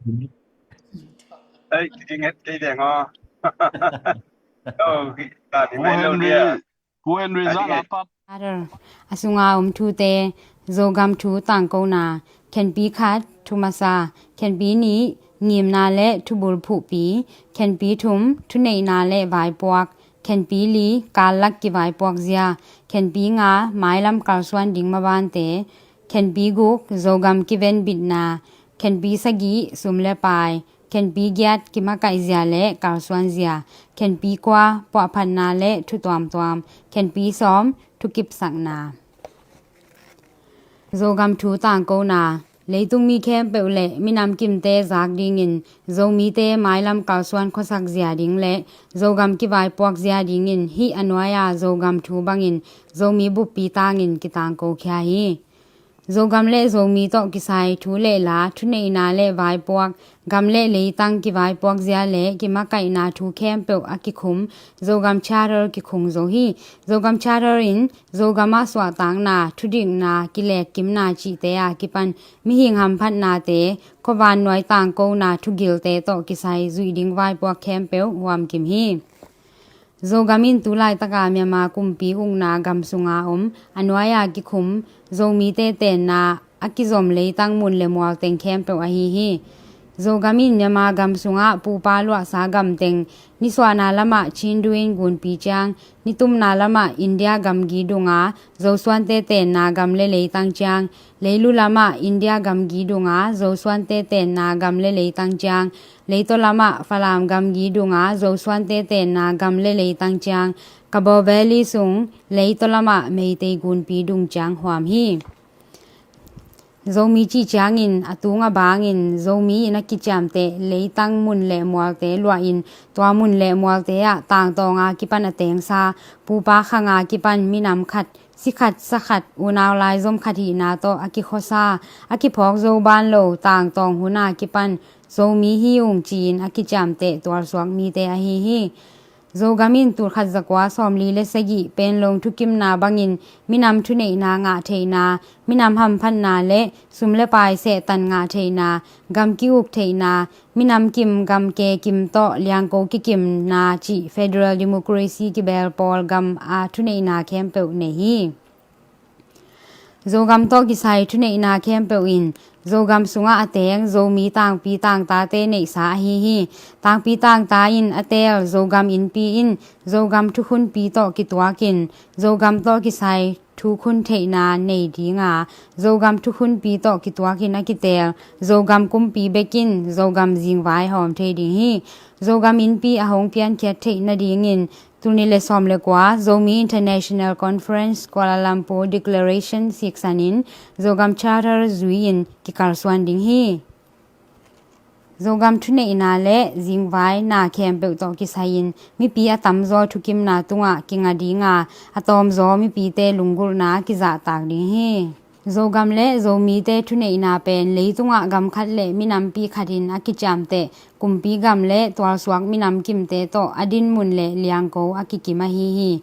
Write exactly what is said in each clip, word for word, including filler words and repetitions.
Ei, ki nget kei deng aw. Oh, ka ding mai lo dia. Pu Henry, Pu Henry, za la pap. Charter a sunga om thute, Zogam thu tangkona, khenpi khat, thu masa, khenpi nih, ngimna le thubul phuhpi, khenpi thum, thuneihna le vaipuak, khenpi li, kallak kivaipuak zia, khenpi nga, mailam kalsuan ding mabante, khenpi guk, Zogam kiven bitna, khenpi sagih, sum le pai, khenpi giat, kimakaih zia le kalsuan zia, khenpi kua, puahphatna le thu tuamtuam, khenpi sawm, thukipsakna. Zogam thu tangkona, leitung mi khempeuh le minam kimte zak dingin, Zomite mailam kalsuan khuasak zia ding le Zogam kivaipuak zia dingin, hih a nuai-a Zogam thu bangin Zomi buppi tangin kitangko khia hi. Zogam le Zomi tawh kisai thu le la, thuneihna le vaipuak, gam le leitang kivaipuak zia le kimakaihna thu khempeuh a kikhum Zogam Charter kikhung zo hi. Zogam Charter in Zogam ah suahtakna, thudikna, kilekkimna cihte a kipan mihing hamphatnate, khuavan nuai tangkona thugilte tawh kisai zuih ding vaipuak khempeuh huamkim hi. Zogam in tu laitaka Myanmar kumpi ukna gam sunga om, a nuai-a kikhum Zomite tenna a kizom leitang mun le mual teng khempeuh ahi hi. Zogam in Myanmar gam sungah pupa luahsa gam teng, nisuahna lamah Chindu in gunpi ciang, nitumna lamah India gamgi dunga Zosuante tenna gam le leitang ciang, leilu lamah India gamgi dunga Zosuante tenna gam le leitang ciang, leitaw lamah Falam gamgi dunga Zosuante tenna gam le leitang ciang, Kabaw Valley sung leitaw lamah Meitei gunpi dung ciang huam hi. Zomi cih ciangin a tung a bangin Zomi in a kiciamteh leitang mun le mualte luahin, tua mun le mualte ah tangtawnga kipan a tengsa, pupa khanga kipan minam khat, si khat, sa khat, unau laizom khat hihna tawh a kikhuasa, a kiphawk zo ban lo, tangtawng huna kipan Zomi hi ung ci-in a kiciamteh tualsuak mite ahi hi. Zogam in tulkhat zakua sawmli le sagih Panglong thukimna bangin minam thuneihna ngah theihna, minam hamphatna le sum le pai sehtan ngah theihna, gam ki-uk theihna, minam kim gam ke kim tawh liangko kikimna cih federal democracy kibel pawl gam a thuneihna khempeuh nei hi. Zogam tawh kisai thuneihna khempeuh in Zogam sungah a teng Zomi tangpi tangtate neihsa ahi hi. Tangpi tangta in a teel Zogam innpi in Zogam thukhunpi tawh kituakin Zogam tawh kisai thukhun theihna nei dinga, Zogam thukhunpi tawh kituakin a kiteel Zogam kumpi bekin Zogam zingvai hawm thei ding hi. Zogam innpi a hong piankhiat theih nadingin, tul nih le sawm le kua Zomi International Conference Kuala Lumpur Declaration siksanin Zogam Charter zui-in kikalsuan ding hi. Zogam thuneihna le zingvaina khempeuh tawh kisai-in mipi a tamzaw thukimna tungah kinga dinga, a tawmzaw mipite lunggulhna kizahtak ding hi. Zogam le Zomite thuneihna pen leitungah gam khat le minampi khatin a kiciamteh kumpi gam le tualsuak minam kimte tawh a dinmun le liangko a kikim ahi hi.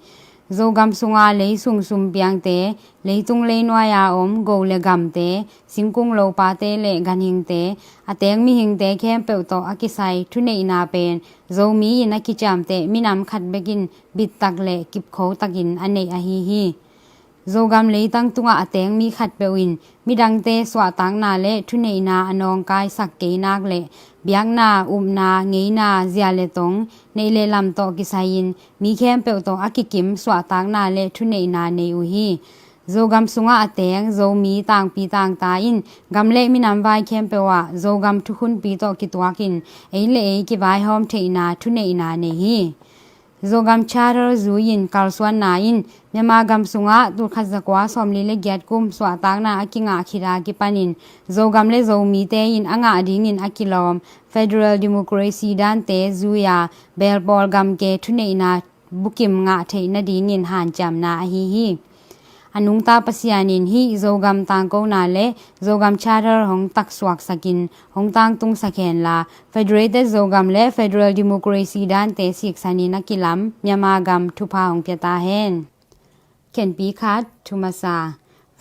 Zogam sunga leisung sumpiangte, leitung leinuai-a om go le gamte, singkung lopate le ganhingte, a teng mihingte khempeuh tawh a kisai thuneihna pen Zomi in a kiciamteh minam khat bekin bittak le kipkhotakin a neih ahi hi. Zogam leitang tungah a teng mi khatpeuh in midangte suahtakna le thuneihna a nawngkaisak kei nak le biakna, upna, ngeina, zia le tong, neih le lam tawh kisai-in mi khempeuh tawh a kikim suahtakna le thuneihna nei uh hi. Zogam sungah a teng Zomi tangpi tangta in gam le minam vai khempeuh ah Zogam thukhunpi tawh kituakin ei le ei kivaihawm theihna thuneihna nei hi. Zogam Charter zui-in kalsuanna in Myanmar gam sungah tulkhat zakua sawmli le giat kum suahtakna a kingah khit a kipanin Zogam le Zomite in a ngah dingin a kilawm federal democracy dante zui-a belpawl gamke thuneihna bukim ngah theih nadingin hanciamna ahi hi. A nungta Pasian in hih Zogam tangkona le Zogam Charter hong taksuaksakin hong tangtungsak henla, Federated Zogam le Federal Democracy dante siksanin a kilam Myanmar gam thupha hong pia ta hen. Khenpi khat, thu masa.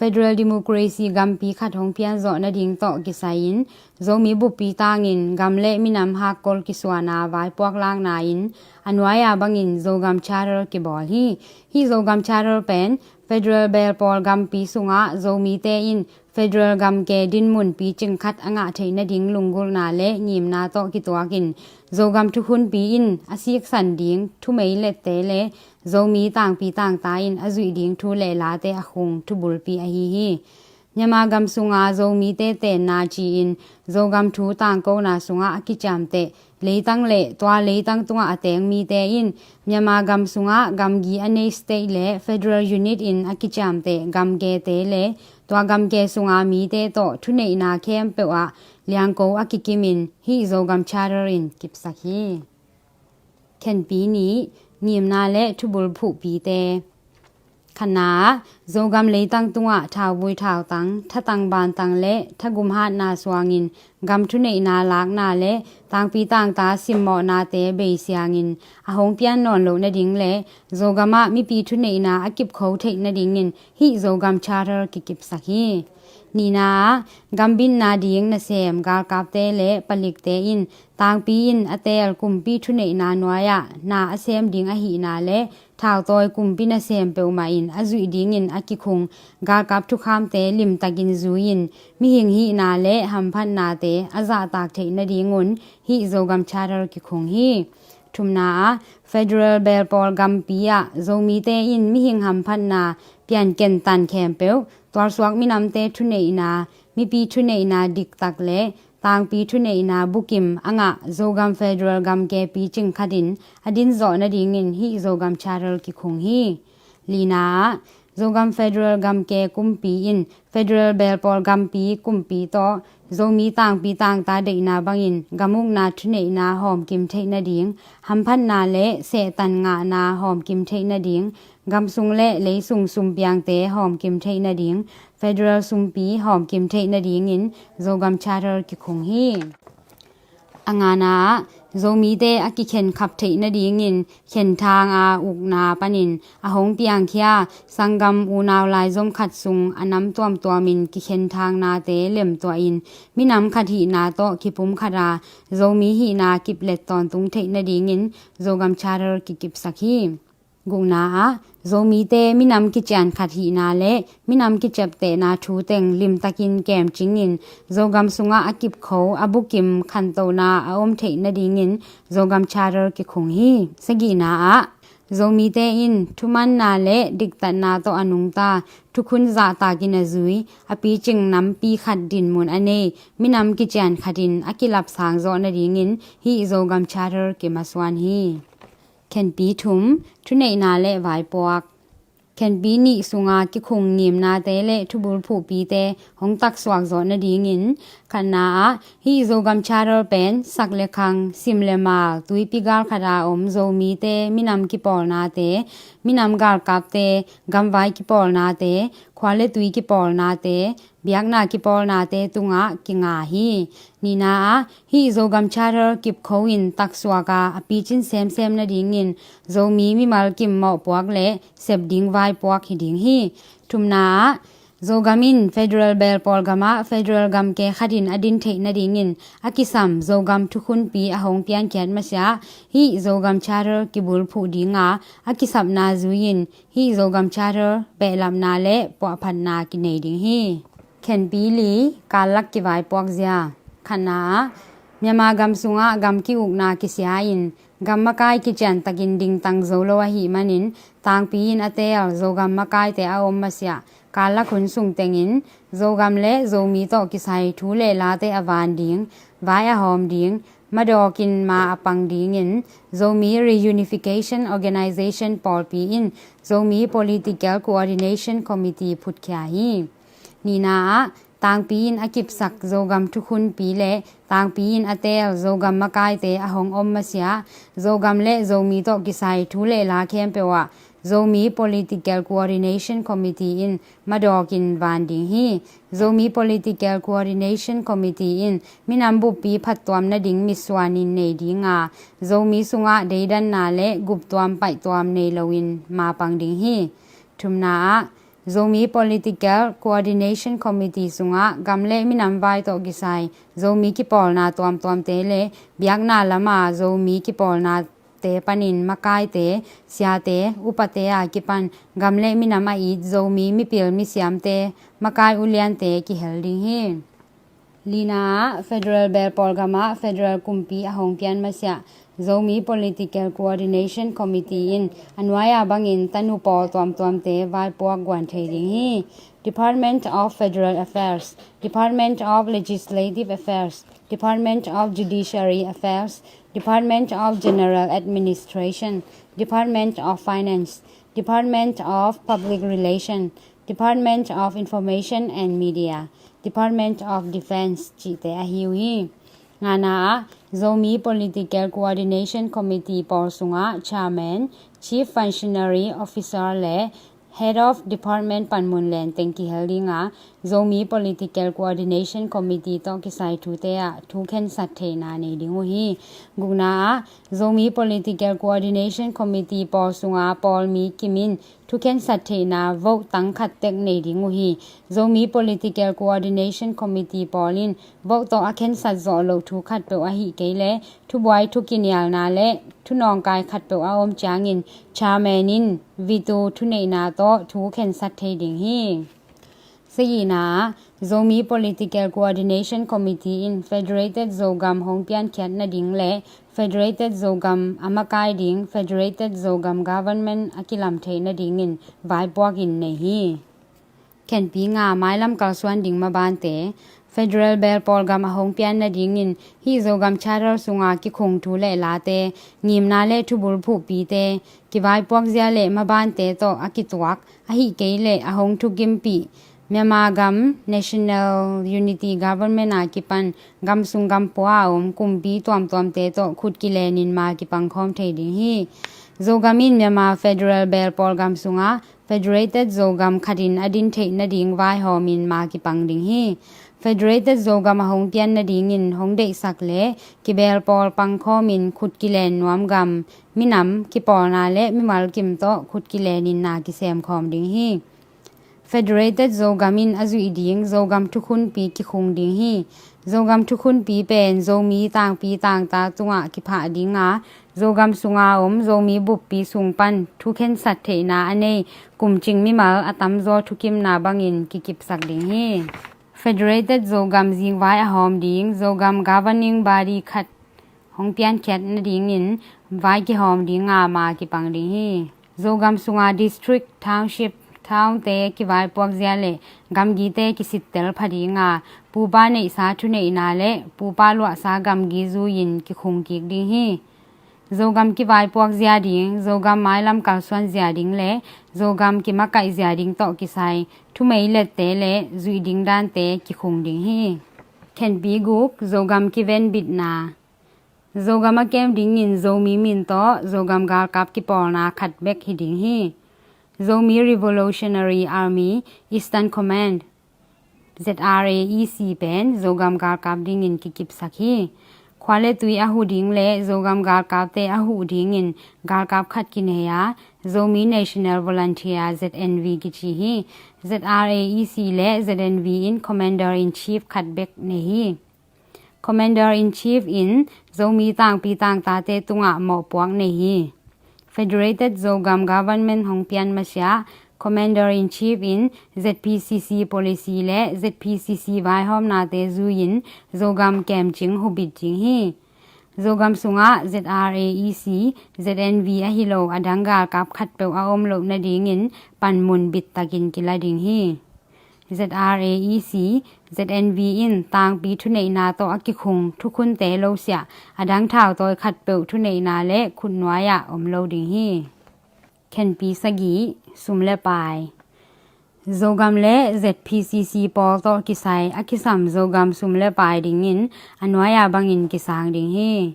Federal Democracy gampi khat hong pianzawh nading tawh kisai-in Zomi buppi tangin gam le minam hakkol kisuana vaipuak lakna in a nuai-a bangin Zogam Charter kibawl hi. Hih Zogam Charter pen Federal belpawl gampi sungah Zomite in federal gamke dinmun picing khat a ngah theih nading lunggulhna le ngimna tawh kituakin Zogam thukhunpi in a siksan ding thumei lette le Zomi tangpi tangta in a zuih ding thu le late a khung thubulpi ahi hi. Myanmar gam sunga Zomite tenna ci-in Zogam thu tangkona sungah a kiciamteh leitang le tua leitang tungah a teng mite in Myanmar gam sungah gamgi a nei state le federal unit in a kiciamteh gamgete le tua gamge sunga mite tawh thuneihna khempeuh ah liangko a kikimin hih Zogam Charter in kipsak hi. Khenpi nih, ngimna le thubul phuhpite. Khatna ah, Zogam leitang tungah thauvui thautang, thatang bantang le thagum hatna suangin gam thuneihna lakna le tangpi tangta simmawhnate beisiangin a hong pian nawn loh nading le Zogam ah mipi thuneihna a kipkho theih nadingin hih Zogam Charter kikipsak hi. Nihna ah, gambitna ding nasem galkapte le palikte in tangpi in a teel kumpi thuneihna nuai-ah na a sem ding ahihna le thautawi kumpi nasem peuhmah in a zuih dingin a kikhung galkap thukhamte limtakin zui-in mihing hihna le hamphatnate a zahtak theih nadingun hih Zogam Charter kikhung hi. Thumna ah, federal belpawl gampi ah Zomite in mihing hamphatna pianken tan khempeuh tualsuak minamte thuneihna, mipi thuneihna diktak le tangpi thuneihna bukim a ngah Zogam federal gamke picing khatin a dinzawh nadingin hih Zogam Charter kikhung hi. Lina ah, Zogam federal gamke kumpi in federal belpawl gampi kumpi tawh Zomi tangpi tangta deihna bangin gamukna thuneihna hawmkim theih nading, hamphatna le sehtan ngahna hawmkim theih nading, gamsung le leisung sumpiangte hawmkim theih nading, federal sumpi hawmkim theih nadingin Zogam Charter kikhung hi. A ngana ah, Zomite a kikhenkhap theih nadingin khenthang a ukna panin a hong piangkhia sanggam unau laizom khat sung a nam tuamtuamin kikhenthang nate lemtuahin minam khat hihna tawh kipum khata Zomi hihna kiplet tawntung theih nadingin Zogam Charter kikipsak hi. Gukna ah, Zomite minam kician khat hihna le minam kiciaptehna thu teng limtakin kemcingin Zogam sungah a kipkho a bukim khantohna a om theih nadingin Zogam Charter kikhung hi. Sagihna ah, Zomite in thumanna le diktatna tawh a nungta thukhun zahtakin a zui a picing nampi khat dinmun a nei minam kician khatin a kilapsang zawh nadingin hih Zogam Charter kimasuan hi. Khenpi thum, thuneihna le vaipuak. Khenpi nih sunga kikhung ngimnate le thubul phuhpite hong taksuak zawh nadingin khatna ah hih Zogam Charter pen sak le khang, sim le mal, tuipi gal khata om Zomite minam kipawlnate, minam galkapte, gamvai kipawlnate, khua le tui kipawlnate, biakna kipawlnate tungah kinga hi. Nihna ah hih Zogam Charter kipkho in taksuak a a picin semsem nadingin Zomi mimal kim mawhpuak le sep ding vaipuak hi ding hi. Thumna ah Zogam in federal belpawl gamah federal gamke khatin a din theih nadingin a kisam Zogam thukhunpi a hong piankhiat masiah hih Zogam Charter kibulphuh dinga a kisapna zui-in hih Zogam Charter behlapna le puahphatna kinei ding hi. Khenpi li, kallak kivaipuak zia. Khatna ah Myanmar gam sungah gam ki-ukna kisia-in gam makai kiciantakin dingtang zo lo ahih manin tangpi in a teel Zogam makaite a om masiah kallak hun sung tengin Zogam le Zomi tawh kisai thu le late a van ding, vai a hawm ding, madawkin ma a pang dingin Zomi Reunification Organization pawlpi in Zomi Political Coordination Committee phutkhia hi. Nihna ah tangpi in a kipsak Zogam thukhunpi le tangpi in a teel Zogam makaite a hong om masiah Zogam le Zomi tawh kisai thu le la khempeuh ah Zomi Political Coordination Committee in madawkin van ding hi. Zomi Political Coordination Committee in minam buppi phattuam nading mitsuanin nei dinga Zomi sungah deidanna le guptuam paihtuam nei loin mapang ding hi. Thumna ah Zomi Political Coordination Committee sungah gam le minam vai tawh kisai Zomi kipawlna tuamtuamte le biakna lama Zomi kipawlnate panin makaite, siate, upate a kipan gam le minam a it Zomi mipil misiamte, makai uliante kihel ding hi. Lina ah, Federal Belpawl gamah Federal kumpi a hong pian masiah Zomi Political Coordination Committee in a nuai-a bangin tanu pawl tuamtuamte vaipuak guan thei ding hi. Department of Federal Affairs, Department of Legislative Affairs, Department of Judiciary Affairs, Department of General Administration, Department of Finance, Department of Public Relation, Department of Information and Media, Department of Defense cihte ahi uh hi. Ngana ah, Zomi Political Coordination Committee pawl sungah Chairman, Chief Functionary Officer le Head of Department panmun lenteng kihel ding a, Zomi Political Coordination Committee tawh kisai thute ah thu khensat theihna nei ding uh hi. Gukna ah, Zomi Political Coordination Committee pawl sunga pawlmi kim in thu khensat theihna vote tang khat tek nei ding uh hi. Zomi Political Coordination Committee pawl in vote tawh a khensat zawh loh thu khatpeuh ahih kei leh thubuai thukinialna le thunawngkai khatpeuh a om ciangin chairman in veto thuneihna tawh thu khensat thei ding hi. Sagihna ah, Zomi Political Coordination Committee in Federated Zogam hong piankhiat nading le Federated Zogam a makai ding Federated Zogam Government a kilam theih nadingin vaipuak in nei hi. Khenpi nga, mailam kalsuan ding mabante. Federal Belpawl gam a hong pian nadingin hih Zogam Charter sunga kikhung thu le late, ngimna le thubul phuhpite, kivaipuak zia le mabante tawh a kituak, ahih kei leh a hong thukimpih Myanmar gam National Unity Government a kipan gam sung gam pua a om kumpi tuamtuamte tawh khut kilenin ma kipangkhawm thei ding hi. Zogam in Myanmar Federal Belpawl gam sungah Federated Zogam khatin a din theih nading vaihawmin ma kipang ding hi. Federated Zogam a hong pian nadingin hong deihsak le kibelpawl pangkhawmin khut kilen nuam gam, minam, kipawlna le mimal kim tawh khut kilenin na kisemkhawm ding hi. Federated Zogam in a zuih ding Zogam thukhunpi kikhung ding hi. Zogam thukhunpi pen Zomi tangpi tangta tungah kiphah ding a, Zogam sunga om Zomi buppi sung pan thu khensat theihna a nei kumcing mimal a tamzaw thukimna bangin kikipsak ding hi. Federated Zogam zingvai a hawm ding Zogam governing body khat hong piankhiat nadingin vai kihawm ding a ma kipang ding hi. Zogam sunga district, township, townte kivaipuak zia le gamgite kisittel pha ding a, pupa neihsa thuneihna le pupa luahsa gamgi zui-in kikhung kik ding hi. Zogam kivaipuak zia ding, Zogam mailam kalsuan zia ding le Zogam kimakaih zia ding tawh kisai thumeilette le zuih ding dante kikhung ding hi. Khenpi guk, Zogam kivenbitna. Zogam a kem dingin Zomi min tawh Zogam galkap kipawlna khat bek hi ding hi. Zomi Revolutionary Army Eastern Command, Z R A E C pen Zogam galkap dingin kikipsak hi. Khua le tui a huh ding le Zogam galkapte a huh dingin galkap khat kinei a, Zomi National Volunteer, Z N V kici hi. Z R A E C le Z N V in Commander in Chief khat bek nei hi. Commander in Chief in Zomi tangpi tangtate tungah mawhpuak nei hi. Federated Zogam Government hong pian masiah Commander in Chief in Z P C C policy le Z P C C vaihawmnate zui-in Zogam kemcing hubit ding hi. Zogam sungah Z R A E C, Z N V ahi lo a dang galkap khatpeuh a om loh nadingin panmun bittakin kila ding hi. Z R A E C, Z N V in tangpi thuneihna tawh a kikhung thukhunte losiah a dang thautawi khatpeuh thuneihna le khutnuai-ah om lo ding hi. Khenpi sagih, sum le pai. Zogam le Z P C C pawl tawh kisai a kisam Zogam sum le pai dingin a nuai-a bangin kisang ding hi.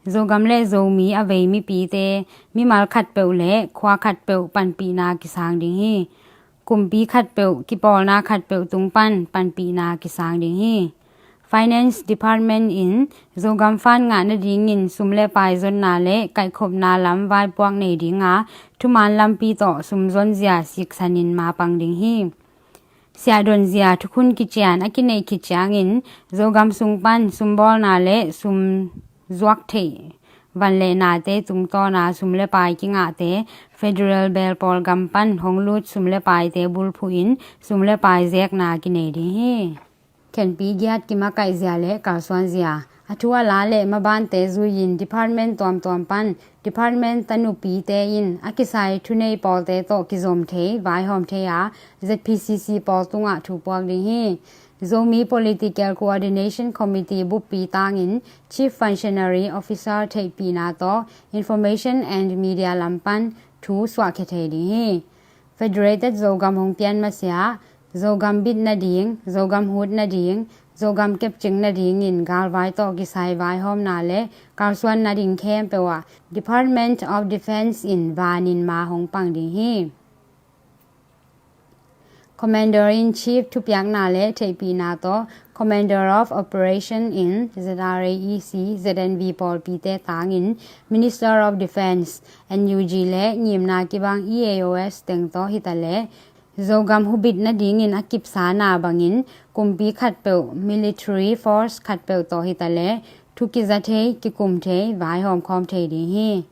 Zogam le Zomi a vei mipite mimal khatpeuh le khua khatpeuh panpihna kisang ding hi. Kumpi khatpeuh, kipawlna khatpeuh tung pan panpihna kisang ding hi. Finance Department in Zogam fund ngah nadingin sum le pai zonna le kaihkhopna lam vaipuak nei dinga, thuman lampi tawh sum zonzia siksanin mapang ding hi. Siahdonzia thukhun kician a kineih khit ciangin Zogam sung pan sumbawlna le sum zuak theih van le nate tungtawna sum le pai kingahte federal belpawl gam pan hong lut sum le paite bulphuhin sum le pai zekna kinei ding hi. Khenpi giat kimakaihzia le kalsuanzia, a thu a la le mabante zuiin department tuamtuam pan department tanupite in a kisai thunei pawlte tawh kizom thei, vaihawm thei a, Z P C C pawl tungah thu puak ding hi. Zomi Political Coordination Committee buppi tangin Chief Functionary Officer theihpihna tawh Information and Media lam pan thu suahkhia thei ding hi. Federated Zogam hong pian masiah, Zogam bit nading, Zogam hut nading, Zogam kepcing nadingin galvai tawh kisai vaihawmna le kalsuan nading khempeuh ah Department of Defence in vanin ma hong pang ding hi. Commander in Chief thupiakna le theihpihna tawh Commander of Operation in Z R A E C, Z N V pawlpite tangin Minister of Defence, N U G le ngimna kibang E A O S teng tawh hitaleh Zogam hubit nadingin a kipsana bangin kumpi khatpeuh, military force khatpeuh tawh hitaleh thu kiza thei, kikum thei, vaihawm khawm thei ding hi.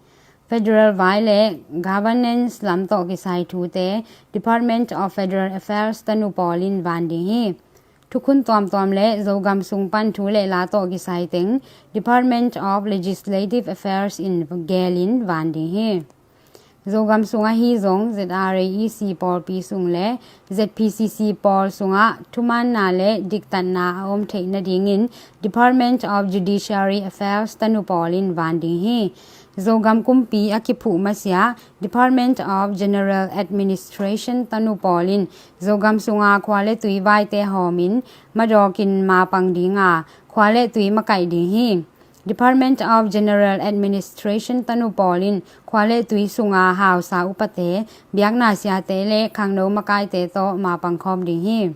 Federal vai le governance lam tawh kisai thute Department of Federal Affairs tanu pawl in van ding hi. Thukhun tuamtuam le Zogam sung pan thu le la tawh kisai teng Department of Legislative Affairs in gelin van ding hi. Zogam sung ahi zong Z R A E C pawlpi sung le Z P C C pawl sungah thumaanna le diktatna a om theih nadingin Department of Judiciary Affairs tanu pawl in van ding hi. Zogam kumpi a kiphuh masiah Department of General Administration tanu pawl in Zogam sunga khua le tui vaite hawmin madawkin mapang dinga, khua le tui makaih ding hi. Department of General Administration tanu pawl in khua le tui sunga hausa upate, biakna siate le khangno makaite tawh mapang khawm ding hi.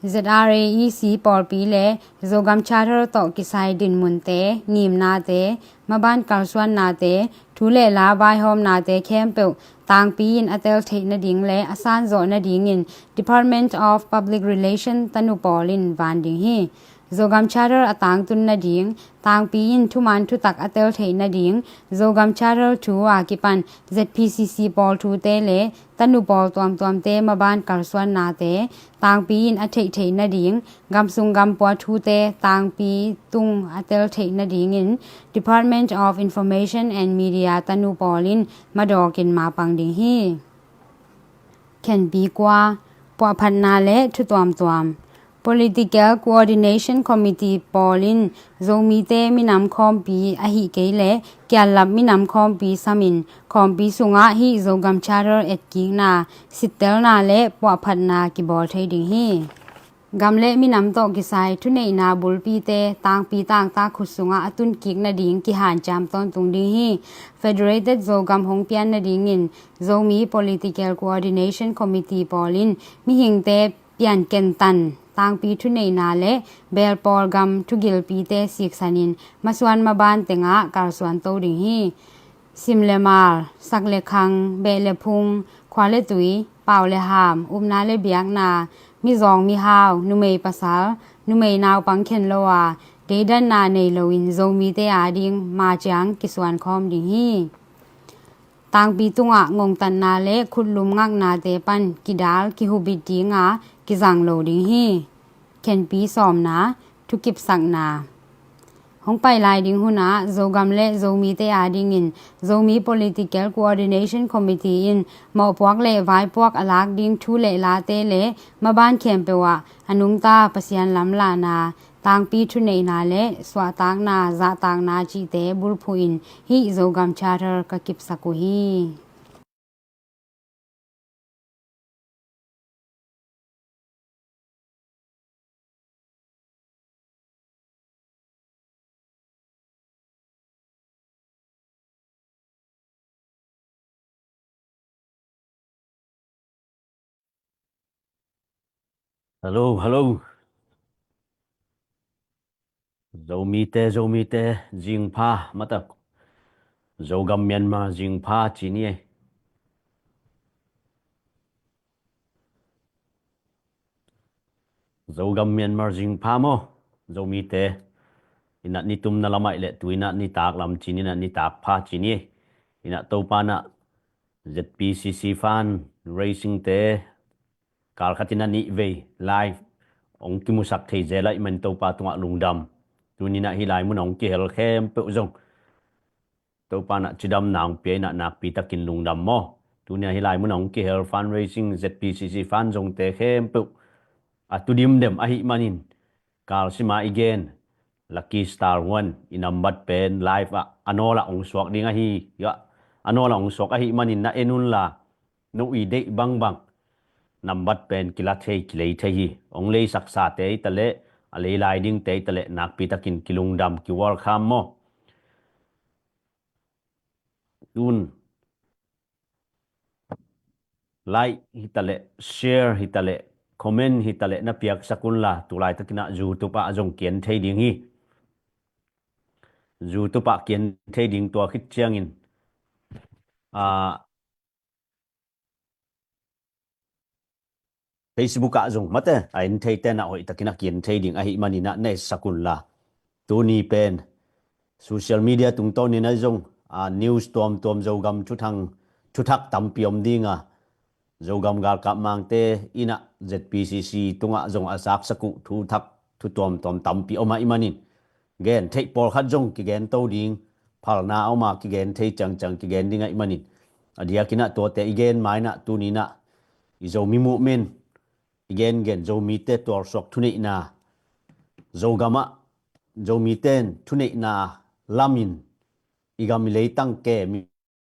Z R A E C pawlpi le Zogam Charter tawh kisai dinmunte, ngimnate, maban kalsuannate, thu le la vaihawmnate khempeuh tangpi in a tel theih nading le a sanzawh nadingin Department of Public Relation tanu pawl in van ding hi. Zogam Charter a tangtun nading, tangpi in thuman thutak a tel theih nading, Zogam Charter thu a kipan Z P C C pawl thute le tanu pawl tuamtuamte maban kalsuannate tangpi in a theihtheih nading, gamsung gampua thute tangpi tung a tel theih nadingin Department of Information and Media tanu pawl in madawkin mapang ding hi. Khenpi kua, puahphatna le thu tuamtuam. Political Coordination Committee pawl in Zomite minam khawmpi ahi kei le kiallap minam khawmpi samin khawmpi sungah hih Zogam Charter etkikna, sittelna le puahphatna kibawl thei ding hi. Gam le minam tawh kisai thuneihna bulpite tangpi tangtak khut sungah a tunkik nading kihanciam tawntung ding hi. Federated Zogam hong pian nadingin Zomi Political Coordination Committee pawl in mihingte piankentan, tangpi thuneihna le belpawl gam thugilpite siksanin masuan maban tengah kalsuan to ding hi. Sim le mal, sak le khang, beh le phung, khua le tui, pau le ham, upna le biakna, mizawng mihau, numei pasal, numei naupang khen lo a, deidanna nei loin Zomite ading maciang kisuan khawm ding hi. Tangpi tungah ngongtatna le khutlum ngaknate pan kidal kihubit dinga kizang lo ding hi. Khenpi sawmna, thukipsakna. Hong pai lai ding hunah Zogam le Zomite adingin Zomi Political Coordination Committee in mawhpuak le vaipuak a lak ding thu le late le maban khempeuh ah a nungta Pasian lamlahna, tangpi thuneihna le suahtakna, zahtakna cihte bulphuhin hih Zogam Charter ka kipsak uh hi. Hello, hello. Zomite, Zomite, zingpha, mata, Zogam Myanmar zingpha ci ni ei. Zogam Myanmar zingpha maw, Zomite. Inah nitumna lam aih leh tu inah nitak lam ci ni, inah nitak pha ci ni ei. Inah Topa inah Z P C C fundraising te kalkhat inah nih vei live ong kimusak thei zel ahih man Topa tungah lungdam. Tuni inah hih lai mun ong kihel khempeuh zong Topa inah cidamna ong pia inah nakpi takin lungdam maw. Tuni inah hih lai mun ong kihel fundraising Z P C C fund zongte khempeuh a tu dimdem ahih manin, kalsima i gen Lucky Star One i nambat pen live ah a nawl ah ong suak ding ahi, a nawl ah ong suak ahih manin na en unla, no i deih bangbang nambat pen kila thei, kilei thei hi. Ong leisaksate hi taleh, a lei lai dingte hi taleh nakpi takin kilungdam, ki welcome maw. Tun like hi taleh, share hi taleh, comment hi taleh na piaksak unla, tu laitak inah YouTube ah zong ki en thei ding hi. YouTube ah ki en thei ding, tua khit ciangin, ah, Facebook ah zong mate, a en theite inah hoih takin a ki en thei ding ahih manin ah na etsak unla. Tuni pen social media tungtawnin ah zong, ah, news tuamtuam, Zogam thuthang, thuthak tampi om ding a, Zogam galkap mangte inah Z P C C tungah zong a saksak uh thuthak, thu tuamtuam tampi om ahih manin, gen theih pawlkhat zong kigen to ding, phalna a om a kigen thei ciangciang kigen ding ahih manin, a diakin ah tuate i gen ma inah tuni inah i Zomi movement i gengen, Zomite tualsuak thuneihna, Zogam ah Zomite in thuneihna lamin i gam i leitang kem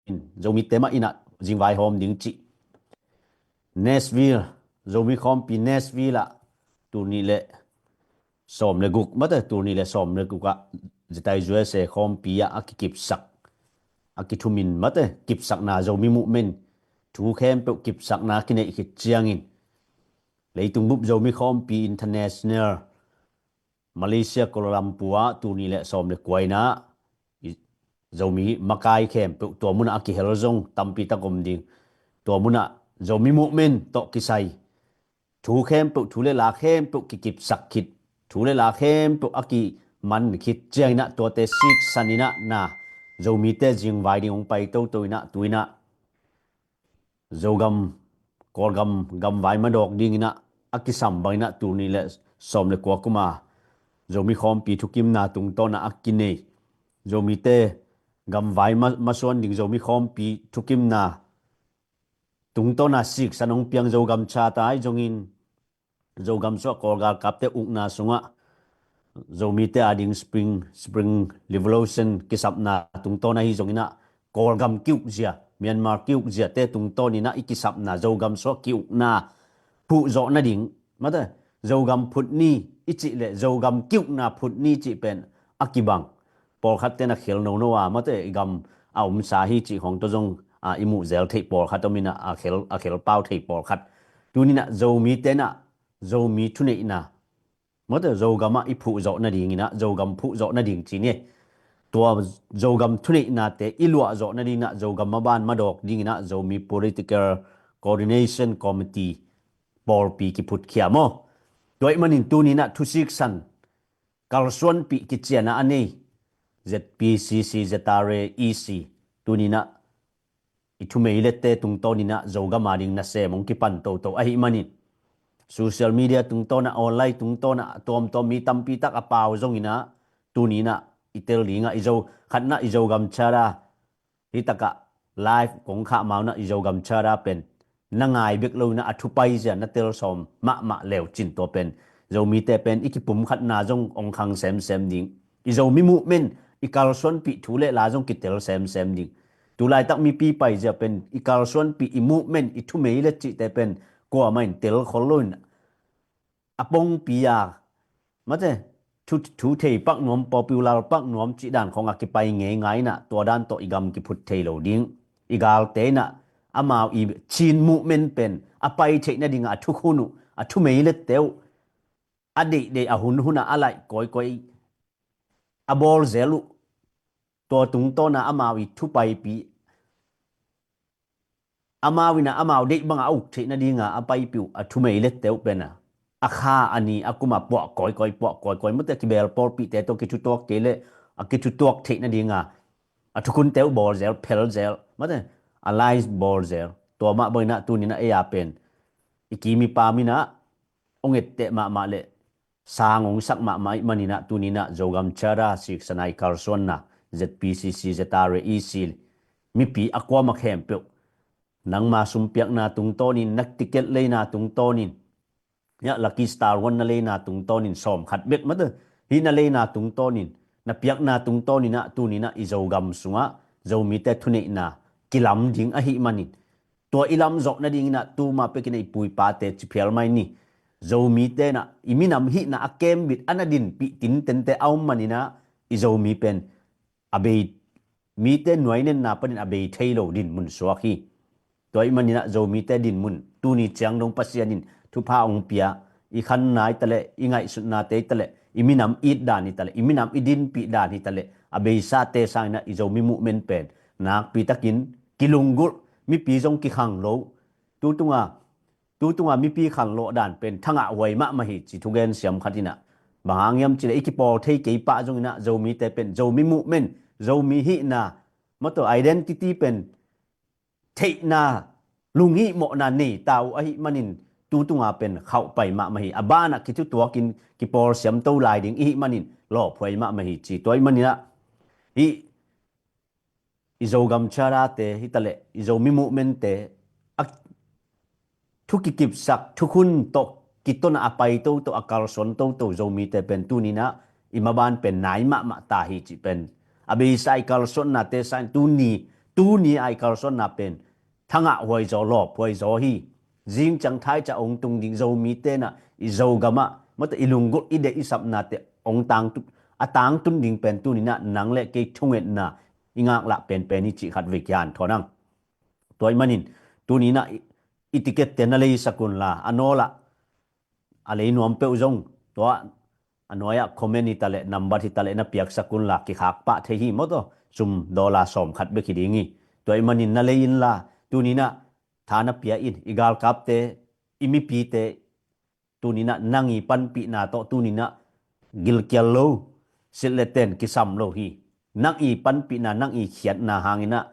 in, Zomite mah inah zingvaihawm ding cih Nashville, Zomi khawmpi Nashville ah tul nih le sawm le guk mate, tul nih le sawm le guk ah zetai U S A khawmpi ah a kikipsak, a kithumin mate, kipsakna, Zomi movement thu khempeuh kipsakna kineih khit ciangin, leitung bup Zomi khawmpi international, Malaysia Kuala Lumpur ah tul nih le sawm le kua inah i Zomi makai khempeuh tua munah a kihel zong tampi tak om ding. Tua munah Zomi movement tawh kisai thu khempeuh, thu le la khempeuh kikipsak khit, thu le la khempeuh a kiman khit ciang inah tuate siksan inah na Zomite zingvai ding hong pai toto inah tu inah Zogam, Kawlgam gamvai madawk ding inah a kisam bang inah tul nih le sawm le kua kum a Zomi khawmpi thukimna tungtawn ah a kinei, Zomite gamvai ma, masuan ding Zomi khawmpi thukimna tungtawn ah siksan hong piang Zogam Charter ahi zongin, Zogam suah Kawl galkapte ukna sungah Zomite ading Spring, Spring Revolution kisapna tungtawn ahi zong inah, Kawlgam kiukzia, Myanmar kiukziate tungtawn inah i kisapna, Zogam suah kiukna phuhzawh nading, mate, Zogam phut ni i cih le Zogam kiukna phut ni cih pen a kibang, pawlkhatte na khel nono a, mate, i gam a omsa hi cih khawng tawh zong, a, i muh zel theih pawlkhat om inah, a khel, a khel pau thei pawlkhat. Tuni inah Zomite inah Zomi thuneihna, mate, Zogam ah i phuhzawh nading inah, Zogam phuhzawh nading ci ni. Tua Zogam thuneihnate i luahzawh nading inah Zogam maban madawk ding inah Zomi Political Coordination Committee pawlpi kiphutkhia maw. Tua ahih manin tuni inah thusiksan kalsuanpih kiciana a nei Z P C C, Z R A, E C, tuni inah i thumeilette tungtawn inah Zogam ading nasem hong kipan toto ahih manin, social media tungtawn ah, online tungtawn ah, tuamtuam mi tampi tak a pau zong inah, tuni inah i tel ding ah, i Zo, khatna i Zogam Charter, hih takah live kong khah ma un ah i Zogam Charter pen na ngai bek lo inah a thupai zia na tel sawm mahmah leu cin, tua pen Zomite pen i kipumkhatna zong hong khang semsem ding. I Zomi movement i kalsuanpih thu le la zong kitel semsem ding. Tu laitak mipi paizia pen i kalsuanpih, i movement, i thumeilet cihte pen kuamah in tel khol lo in, a pongpi a, mate, thu, thu thei pak nuam, popular pak nuam cih dan khawng a kipai ngeingai inah, tua dan tawh i gam kiphut thei lo ding. I galte inah amau i Chin movement pen a pai theih nadingah a thukhun uh, a thumeilette uh, a deihdeih a hunhun ah a laih kawikawi a bawl zel uh, tua tungtawna amau i thupaipih, amau ina amau deih banga a uk theih nadinga a paipih uh a thumei lette uh pena a kha a ni a kuma puah kawikawi puah kawikawi mate kibel pawlpihte tawh kithutuak kei le a kithutuak theih nadinga a thukhunte uh bawl zel phel zel mate a lai bawl zel tua mah bangina tunina ei a pen i kimi pamina ong etteh mahmah le sang ong sak mahmah ih maninah tuninah Zogam Charter siksanai kalsuanna Z P C C Z R A E C mipi a kuama khempeuh nangma sumpiakna tungtawnin na ticket leina tungtawnin ya Lucky Star One na leina tungtawnin sawm khat bek mate hih na leina tungtawnin na piakna tungtawninah tuninah i Zogam sungah Zomite thuneihna kilam ding ahih manin tua i lamzawh nadinginah tuma pekinah i puipate ciphial mai ni. Zomite inah i minam hihna a kembit a na dinpih tintente a om maninah i Zomi pen a bei mite nuainenna panin a bei thei lo dinmun suak hi. Tua i maninah Zomite dinmun tuni ciang dong Pasian in thupha ong pia i khanna i taleh i ngaihsutnate i taleh i minam it dan i taleh i minam i dinpih dan i taleh a beisate sanginah i Zomi muhmen pen nakpitakin kilunggulh mipi zong kikhang lo tutunga tutunga mipi khanlawh dan pen thangah huai mahmah hi ci thugen siam khatinah bang hang hiam cileh i kipawl thei kei pah zonginah Zomite pen Zomi muhmen Zomi hihna mawtaw identity pen theihna lunghihmawhna nei ta uh ahih manin tutunga pen khauhpai mahmah hi a banah kithutuakin kipawl siamto lai ding ihih manin lawphuai mahmah hi ci tua ih maninah hih i Zogam Charter-te hitaleh i Zomi muhmente a thu kikipsak thukhun tawh kitona a pai toto a kalsuan toto Zomite pen tuninah i maban pen nai mahmah ta hi cih pen a beisa i kalsuannate sain tuni tuni a i kalsuanna pen thangah huaizaw lawphuaizaw hi. Zingciang thaica ong tung ding Zomite inah i Zogamah mawtaw i lunggulh i deih i sapnate ong tangtut a tangtun ding pen tuninah nang le kei thungetna i ngaklah penpen hi cih khat vei kian thawnang. Tua ih manin tuninah i ticket te na leisak unla a nawlah a lei nuam peuh zong tua a nuai-ah comment hi taleh nambat hi taleh na piaksak unla kikhak pah thei hi mawtaw sum dollar sawm khat bek hi ding hi. Tua ih manin na lei inla tuninah tha na pia in i galkapte i mipite tuninah nang i panpihna tawh tuninah gilkial lo silh le ten kisam lo hi. Nang i panpihna nang i khiatna hanginah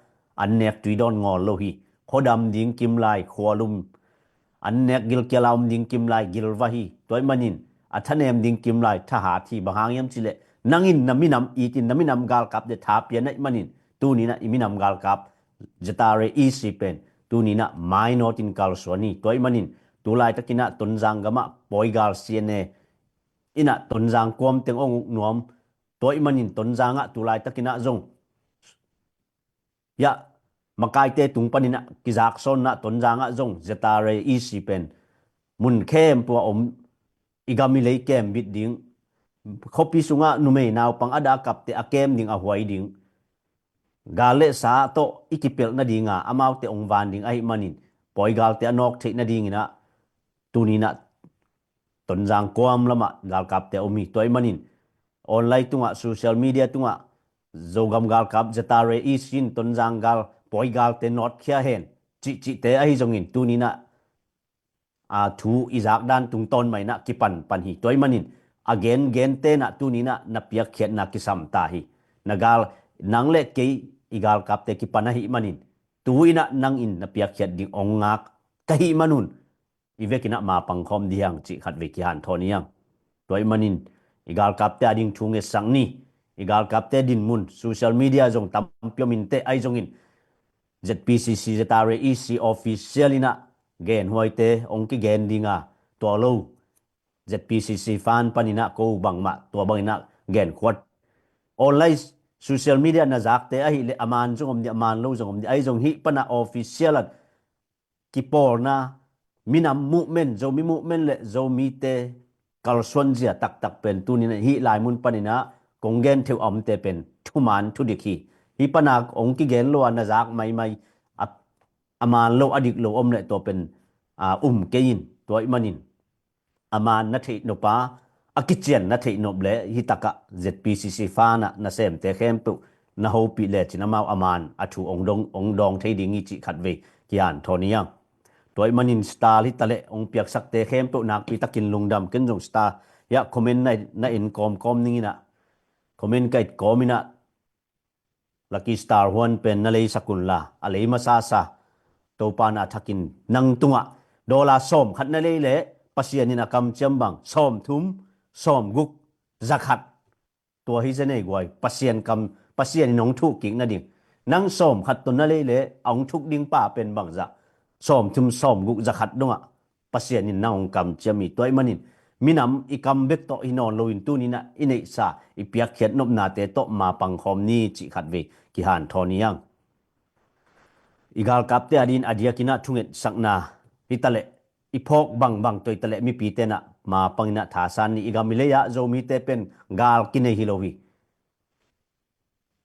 an nek tui dawn ngawl lo hi. Khuadam ding kimlai khualum an nek gilkial a om ding kimlai gilva hi. Tua ih manin a thanem ding kimlai thahat hi bang hang hiam cileh nangin na minam itin na minam galkapte tha pia na ih manin tuninah i minam galkap Z R A E C pen tuninah mainawtin kalsuan hi. Tua ih manin tulaitakinah Tonzang gamah pawigal C N A inah Tonzang kuamteng ong uk nuam tua ih manin Tonzangah tulaitakinah zong ya makaite tung paninah kizaksawnah Tonzangah zong Z R A E C pen mun khempua om i gam i lei kembit ding khuapi sungah numei naupang a dakapte a kem ding a huai ding gal le sa tawh i kipelh nadinga amaute ong van ding ahih manin pawigalte a nawk theih nadinginah tuninah Tonzang kuam lamah galkapte a um hi. Tua ih manin online tungah social media tungah Zogam galkap Z R A E C in Tonzang gal pawigalte nawtkhia hen cihcihte ahi zongin tuninah a thu i zakdan tungtawn mainah kipanpan hi. Tua ih manin a gengen tenah tuninah na piakkhiatna kisam ta hi. Na gal nang le kei i galkapte kipan ahih manin tu inah nangin na piakkhiat ding ong ngak ka hih manun i vekinah ma pangkhawm dihang cih khat vei kihanthawn ihang. Tua ih manin i galkapte a ding thu ngetsak ni. I galkapte dinmun social media zong tampi om inteh ahi zongin Z P C C Z R A E C official inah genhuaite ong kigen dinga tua lo Z P C C fan paninah ko bangmah tua banginah genkhuat online social media na zakte ahih leh a man zong om dih a man lo zong om dih ahi zong hih pana official ah kipawlna minam movement Zomi movement le Zomite kalsuanzia taktak pen tuninah hih lai mun paninah kong gen theuh a omte pen thuman thudik hi. Hih pana ong kigen lo a na zak maimai a a man lo a dik lo om le tua pen a um kei in tua ih manin a man na theih nopa a kician na theih nop le hi takah Z P C C fan ah nasemte khempeuh na hopih lecin amau a man a thu ong dong, ong dawng thei ding hi cih khatvei kian thawn hi ang. Tua ih manin star hi taleh ong piaksakte khempeuh nakpi takin lungdam. Ken zong star hiah comment na, na en kawmkawm ning inah, comment ka et kawm inah, Lucky Star Huan pen na leisak unla a lei masasa Topa na thakin nang tungah dollar sawm khat na lei leh Pasian in a kamciam bang sawm thum sawm guk za khat. Tua hi zen ei guai, Pasian kam, Pasian in hong thuh kik nading. Nang sawm khat tawh na lei leh a hong thuk ding pa pen bangzah sawm thum sawm guk za khat dongah Pasian in nang hong kamciam hi. Tua ih manin minam i kam bek tawh hi nawn loin tuninah i neihsa i piakkhiat nopnate tawh mapang khawm ni cih khatvei kihanthawn hi ang. I galkapte adin a diakinah thungetsakna hi taleh i phawk bangbang toi taleh mipi tenah mapang inah thasan ni. I gam i lei-ah Zomite pen gal kinei hi lo hi.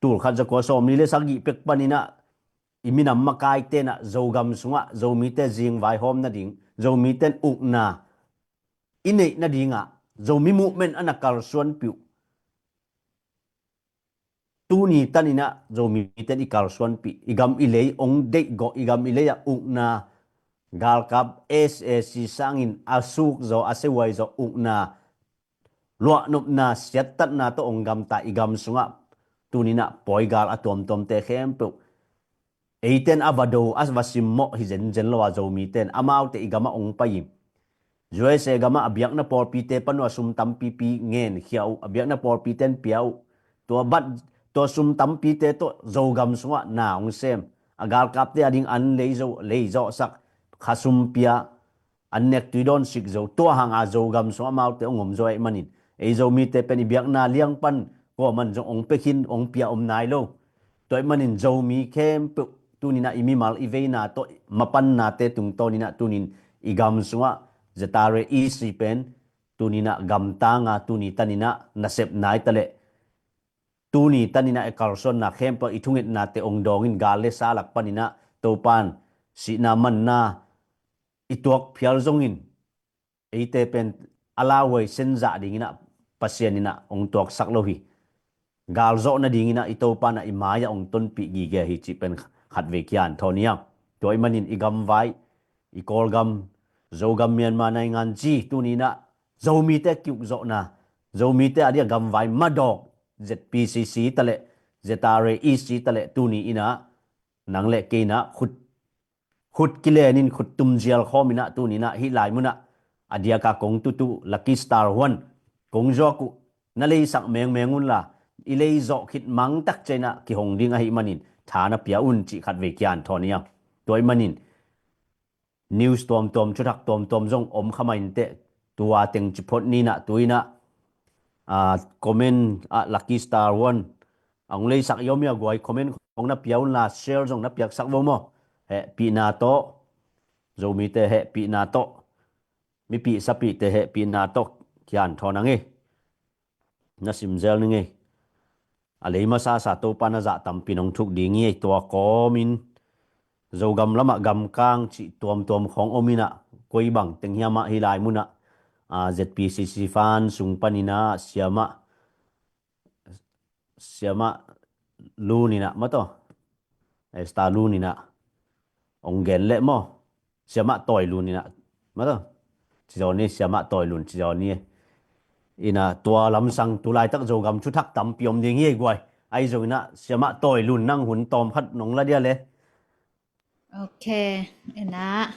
Tul khat za kua sawm li le sagih pek paninah i minam makai tenah Zogam sungah Zomite zingvai hawm nading, Zomite ukna i neih nadingah Zomi movement a na kalsuanpih uh. Tuni taninah Zomite i kalsuanpih, i gam i lei ong deihgawh, i gam i lei-ah ukna, galkap S A C sangin a sukzaw a sehuaizaw ukna luahnopna siattatna tawh ong gamta i gam sungah tuninah pawigal a tuamtuamte khempeuh eiten a va do a va simmawh hi zenzen lo a Zomiten amaute i gamah ong pai hi. U S A gamah a biakna pawlpite panuah sum tampipi ngenkhia uh, a biakna pawlpiten pia uh. Tua bat tua sum tampite tawh Zogam sungah na ong sem, a galkapte ading an leizo leizawhsak, kha sum pia, an nek tui dawn sik zo. Tua hanga Zogam sung amaute ong om zo ahih manin ei Zomite pen i biakna liangpan kuaman zong ong pekhin ong pia om nai lo. Tua ahih manin Zomi khempeuh tuninah i mimal i veina tawh mapannate tungtawninah tunin i gam sungah Z R A E C pen tuninah gamtanga tuni taninah nasep nai taleh tuni taninah i kalsuanna khempeuh i thungetnate ong dawngin gal le sa lak paninah Topan sihna manna i tuak phial zongin eite pen a lauhuai senzah dinginah Pasian inah ong tuaksak lo hi. Galzawh nadinginah i Topanah i mai-ah ong tonpih gige hi cih pen khatvei kian thawn hi ang. Tua ih manin i gamvai, i Kawlgam, Zogam, Myanmar naingan ci tuninah Zomite kiukzawhna, Zomite adia gamvai madawk Z P C C taleh Z R A E C taleh tuni inah nang le keinah khut khut kilenin khut tumzial khawminah tuninah hih lai munah a diaka kong tutu Lucky Star Huan kong zuak uh na leisak mengmeng unla i leizawh khit mangtak cianah kihong ding ahih manin tha na pia un cih khatvei kian thawn hi ang. Tua ih manin news tuamtuam thuthak tuamtuam zong om khamah inteh tua teng ciphot ninah tuinah comment ah Lucky Star Huan a hong leisak i om ia guai comment khong na pia unla share zong na piaksak vo maw? Hehpihna tawh Zomite hehpihna tawh mipih sapihte hehpihna tawh kian thawn ang e. Na simzel ning e. A lei masasa Topa na zah tampi nong thuk ding hi ei. Tua kawmin Zogam lamah gamkang cih tuamtuam khong om inah koi bang teng hiamah hih lai munah Z P C C fan sung paninah siamah siamah luninah mataw Esta luninah ong gen leh maw? Siamah tawi luninah mataw cizaw ni, siamah tawi lun cizaw ni. Inah tua lamsang tulaitak Zogam thuthak tampi om ding hi ei guai. Ahi zonginah siamah tawi lun nang hun tawm khat nong la dia le. Ok, inah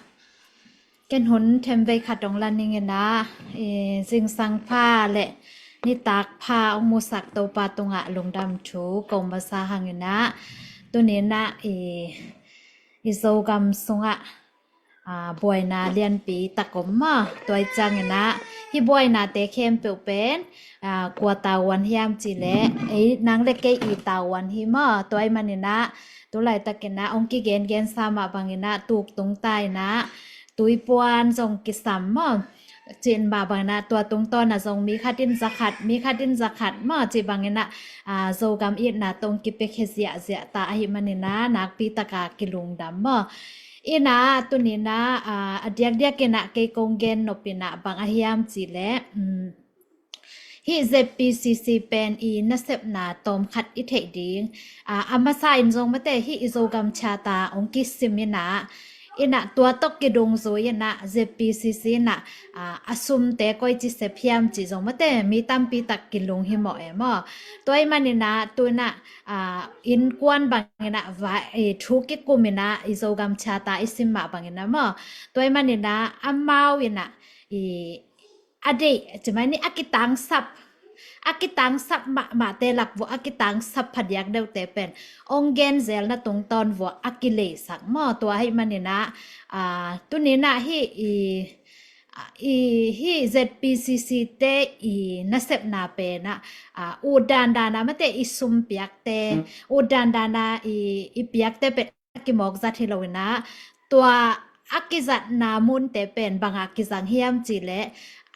ken hun themvei khat ong la ning inah i zingsang pha le nitak pha ong musak Topa tungah lungdam thu kong masa hanginah tuninah i i Zogam sungah buaina lianpi tak om maw? Tua ih cianginah hih buainate khempeuh pen kua tavuan hiam cihleh ei nang le kei i tavuan hi maw? Tua ih maninah tulaitakinah ong kigengensa mah banginah tuktung ta inah tuipuan zong kisam maw? Cih mah banginah tua tungtawna zong mi khatin zakhat mi khatin zakhat maw? Cih banginah Zogam itna tawh ong kipiakhia ziahziah ta ahih maninah nakpi taka kilungdam maw? Inah tuninah a diakdiakinah kei kong gen nopinah bang ahiam cihleh Hih Z P C C pen i nasepna tawmkhat i theih ding. A, a masa in zong mate hih i Zogam Charter hong kisim inah, inah tua tawh kidungzui inah Z P C C inah, a, a sumte koici sep hiam cih zong mate mi tampi tak kilung hi mawh e maw. Tua ahih man inah tu inah, a, innkuan bang inah va, i, thu kikum inah i Zogam Charter i sim mah bang inah maw. Tua ahih man inah amau inah i a deih, ci mai ni a kitangsap, a kitangsap mahmahte lak vua a kitangsap phadiak deuhte pen hong genzelna tungtawn vua a kileisak maw. Tua ahih man inah, a, tuni inah hih i, a, i, hih Z P C C te i nasepna pen ah, a, ut dandan a mate i sum piakte, ut dandan a i, i piakte pen a kimawk zat hi lo inah, tua a kizatna munte pen bang a kizang hiam cih leh,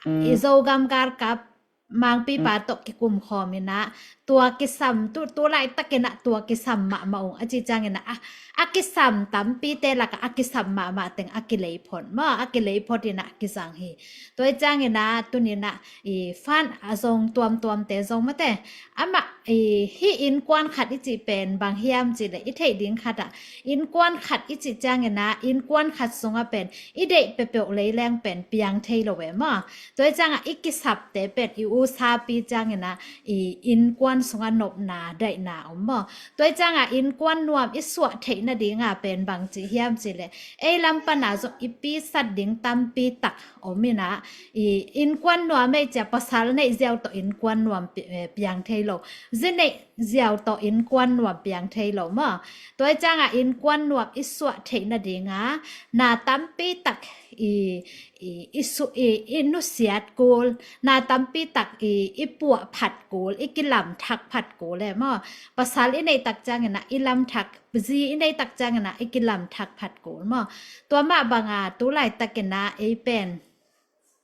i Zogam galkap mangpipa tawh kikum khawm inah, tua kisam, tu, tu laitak inah tua kisam mahmah ung a cih ciang inah, a, a kisam tampite lakah a kisam mahmah teng a kilei phot maw, a kilei phot inah kizang hi. Tua ahih ciang inah tuni inah i fund a zong tuamtuamte zong mate, amah i, hih innkuan khat i cih pen bang hiam cih leh i theih ding khat ah, innkuan khat i cih ciang inah innkuan khat sungah pen i deih peuhpeuh leileng pen piang thei lo e maw. Tua ahih ciang ah i kisapte pen i usapi ciang inah i innkuan sungah nopna daihna om maw. Tua ahih ciang ah innkuan nuam i suah theih nading a pen bang ci hiam cih leh, ei lam pan a zong i pisat ding tampi tak om inah, i innkuan nuam ei cia pasal neih ziau tawh innkuan nuam pi-, eh, piang thei lo. Zi neih ziau tawh innkuan nuam piang thei lo maw. Tua ahih ciang ah innkuan nuam i suah theih nading a, na tampi tak i, i, i, su, i, i nusiat kul, na tampi tak i, i puah phat kul, i kilamthak phat kul e maw. Pasal i neih tak ciang inah i lamthak, zi i neih tak ciang inah i kilamthak phat kul maw. Tua mah bang a tu laitak inah ei pen,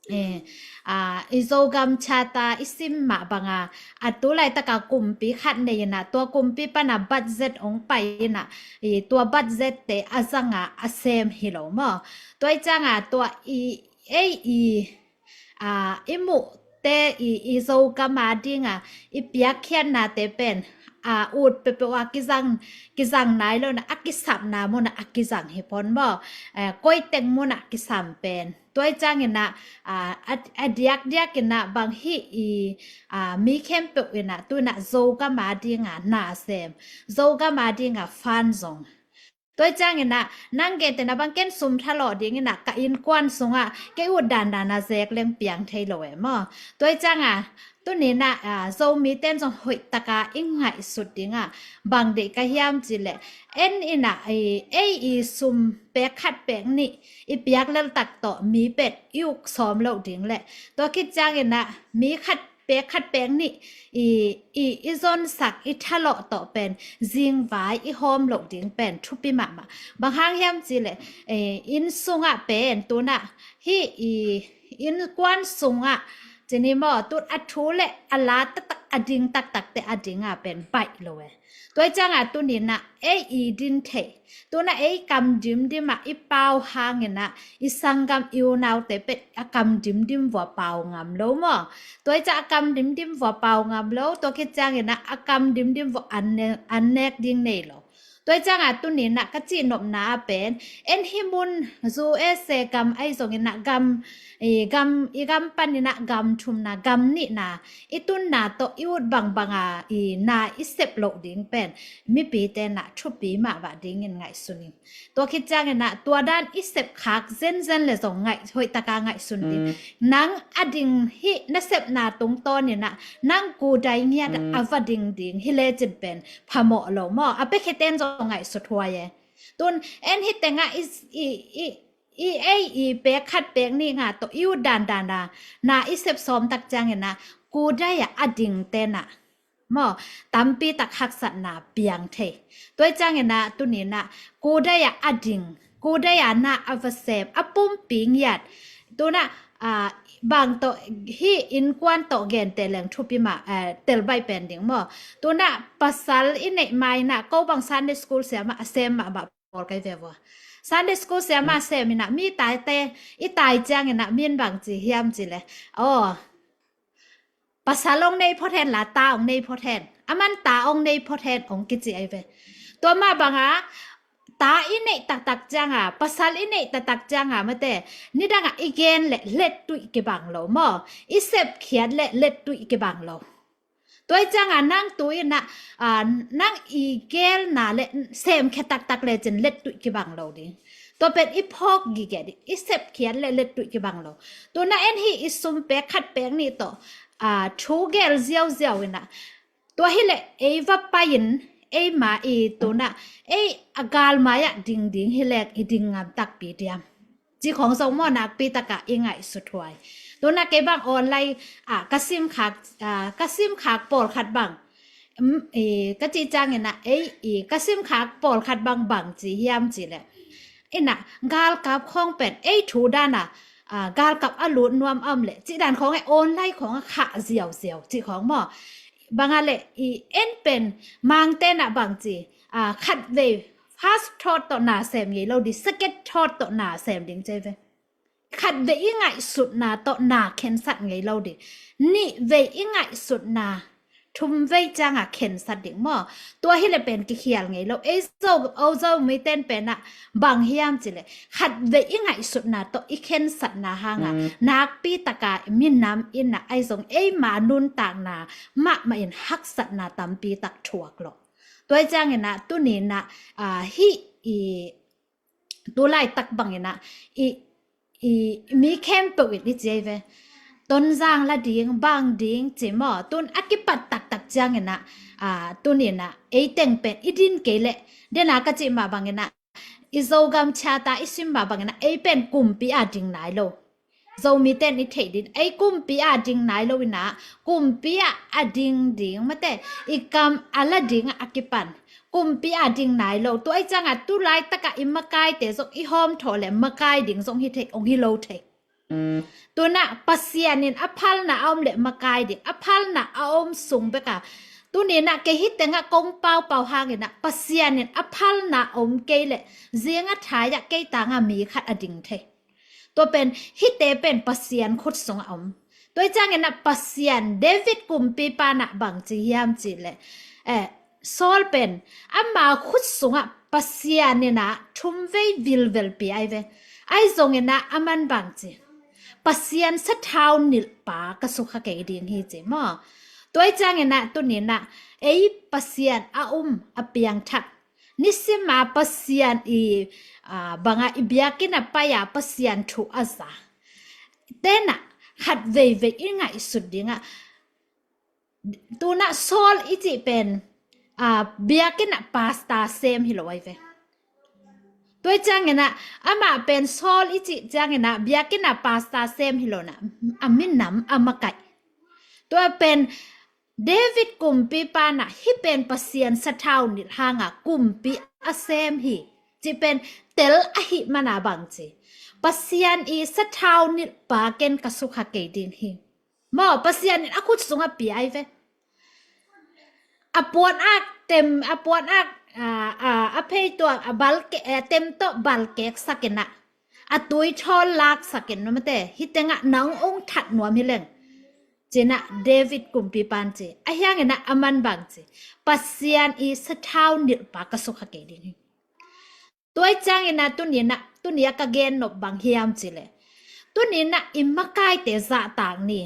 eh, a, i Zogam Charter i sim mah bang a, a tu laitak a kumpi khat nei inah, tua kumpi pan a budget hong pai inah, i tua budget te a zang a a sem hi lo maw. Tua ahih ciang a tua i, ei i, a, i muhte i, i Zogam a ding a i piakkhiatnate pen, a, ut peuhpeuh a kizang, kizang nai lo inah a kisapna mun ah a kizang hi phot maw. Eh, koi teng mun ah kisam pen. Tua ahih ciang inah, a, a, a diakdiak inah bang hih i, a, mi khempeuh inah tu inah Zogam a ding a na sem, Zogam a ding a fund zong. Tua ahih ciang inah nang gente na bang ken sum thalawh ding inah ka innkuan sungah kei ut dandan a zek leng piang thei lo e maw. Tua ahih ciang a tuni inah, a, Zomite in zong hoih tak a i ngaihsut ding a bang deih ka hiam cih leh, en inah i, ei i sum pek khat pek nih i piak lel tak tawh mi pen i uk sawm loh ding leh, tua khit ciang inah mi khat pek khat pek nih i, i, i zonsak i thalawh tawh pen zingvai i hawm loh ding pen thupi mahmah. Bang hang hiam cih leh, eh, inn sungah pen tu inah hih i innkuan sungah ci ni maw, tu a thu le a la taktak a ding taktakte a ding a pen baih lo e. Tua ahih ciang a tuni inah ei i din theih, tu inah ei kam dimdim ah i pau hang inah i sanggam i unaute pen a kam dimdim vua pau ngam lo maw. Tua ahih ciang a kam dimdim vua pau ngam lo, tua khit ciang inah a kam dimdim vua an ne-, an nek ding nei lo. Tua ahih ciang a tuni inah ka cihnopna a pen, en hih mun U S A gam ahi zong inah gam, i gam, i gam pan inah gam thumna, gam nihna i tunna tawh i ut bangbang a i na i sep loh ding pen mipite inah thupi mahmah dingin ngaihsun ing. Tua khit ciang inah tua dan i sep khak zenzen le zong ngaih, hoih tak a ngaihsun ding. Nang a ding hih nasepna tungtawn inah nang kudai ngiat a va ding ding hi lecin pen phamawh lo maw. A pekhiate in zong ngaihsut huai e. Tun en hih tengah i, i, i, i ei i pek khat pek nih nga tawh i ut dandan a na i sep sawm tak ciang inah kudai a a dingte inah maw, tampi tak haksatna piang thei. Tua ahih ciang inah tuni inah kudai a a ding, kudai a na a va sem a pumpi ngiat, tu inah, a, bang tawh hih innkuan tawh gente leng thupi mah, eh, telbaih pen ding maw. Tu inah pasal i neih ma inah ko bang Sunday school siam a sem mahmah pawl kai ve vua. Sunday school siam a sem inah mi taite i tai ciang inah mi in bang ci hiam cih leh, aw, Pasal hong nei phot hen la, ta hong nei phot hen. A man ta hong nei phot hen hong kici ahi ve. Tua mah banga, ta i neih taktak cianga, pasal i neih taktak cianga mate, nidanga i gen le lettuih kibang lo maw. I sepkhiat le lettuih kibang lo. Tua i cianga nang tu ina, a, nang i gelna le semkhia taktak le cin lettuih kibang lo ding. Tua pen i phawk gige ding, i sepkhiat le lettuih kibang lo. Tuna en hi i sum pek khat pek nih tawh, a, thu gel ziauziau ina. Tua hi le ei va pai in, ei ma i tuna, ei a galmai ah ding ding hi le i ding ngam takpi diam. Ci khong zong maw nakpi taka i ngaihsut huai. Tuna kei bang online, a, ka sim khak, a, ka sim khak pawlkhat bang. Mm, i, ka ci ciang ina, ei, i, ka sim khak pawlkhat bang bang ci hiam ci le. Ina, galkap khong pen, ei thu dana, a, galkap a lut nuam am le. Ci dan khong e online khong a khah ziauziau, ci khong maw. Banga le, i, en pen, mangtena bang ci, a, khat vei, first thought tawh na sem ngei lo di, second thought tawh na sem ding ci ve. Khat vei i ngaihsutna tawh na khensat ngei lo di. Nih vei i ngaihsutna, thum vei cianga khensat ding maw. Tua hi le pen kikhial ngei lo. Ei zo, o zo mi ten pen a bang hiam ci le. Khat vei i ngaihsutna tawh i khensatna hanga. Mm. Nakpi taka minam ina ai zong ei ma nuntakna mahmah in haksatna tampi tak thuak lo. Tua i ciang ina tuni ina, a, hi i tu laitak bang ina i, i mi khempeuh in i ci ahi ve. Tonzang la ding, bang ding, ci maw. Tun a kipat taktak ciang ina, a, tuni ina ei teng pen i din kei le. Dena ka ci mah bang ina i Zogam chata i sim mah bang ina ei pen kumpi a ding nai lo. Zomi ten i theih din, ei kumpi a ding nai lo ina, kumpi a a ding ding mate, i kam a la ding a kipan. Kumpi a ding nai lo, tua i cianga tu laitaka i makaite zong i hawm thawh le makai ding zong hi thei, ong hi lo thei. Tuna Pasian in a phalna a om le makai ding, a phalna a om sung beka. Tuni ina kei hi tenga kong paupau hang ina Pasian in a phalna a om kei le, zinga thaya kei tanga mi khat a ding thei. Tua pen, hite pen Pasian khut sungah om. Tua i ciangin ah Pasian, David kumpipa in ah bang ci hiam cih leh, eh, Saul pen, ama khut sungah Pasian in ah thum vei vilvel pia ahi ve. Ahi zongin ah aman bang ci, Pasian sathau nilhpa ka sukha kei ding hi ci maw. Tua i ciangin ah tuni in ah ei Pasian a um a piangthak, nisima Pasian i, ah, banga i biakinn a pai-a Pasian thu a za te in ah khat veivei i ngaihsut dingah, tu in ah Saul i cih pen, ah, biakinn ah pastor sem hi lo ahi ve. Tua i ciangin ah amah pen Saul i cih ciangin ah biakinn ah pastor sem hi lo in ah a minam a makaih. Tua pen David kumpipa in ah hih pen Pasian sathau nilh hanga kumpi a sem hi cih pen tel ahih mana bang ci, Pasian i sathau nilhpa ken ka sukha kei ding hi. Maw, Pasian in a khut sungah pia ahi ve. A puan ak tem, a puan ak, a, a, a phei tua, a balke, a tem tawh balkek sakin ah, a tui thawl lak sakin, no mate, hih tengah nang ong that nuam hi leng, ci in ah David kumpipa in ci. Ahi hangin ah aman bang ci, Pasian i sathau nilhpa ka sukha kei ding hi. Tua i ciangin ah tuni in ah, tuni a ka gen nop bang hiam cih leh, tuni in ah i makaite zahtak ni.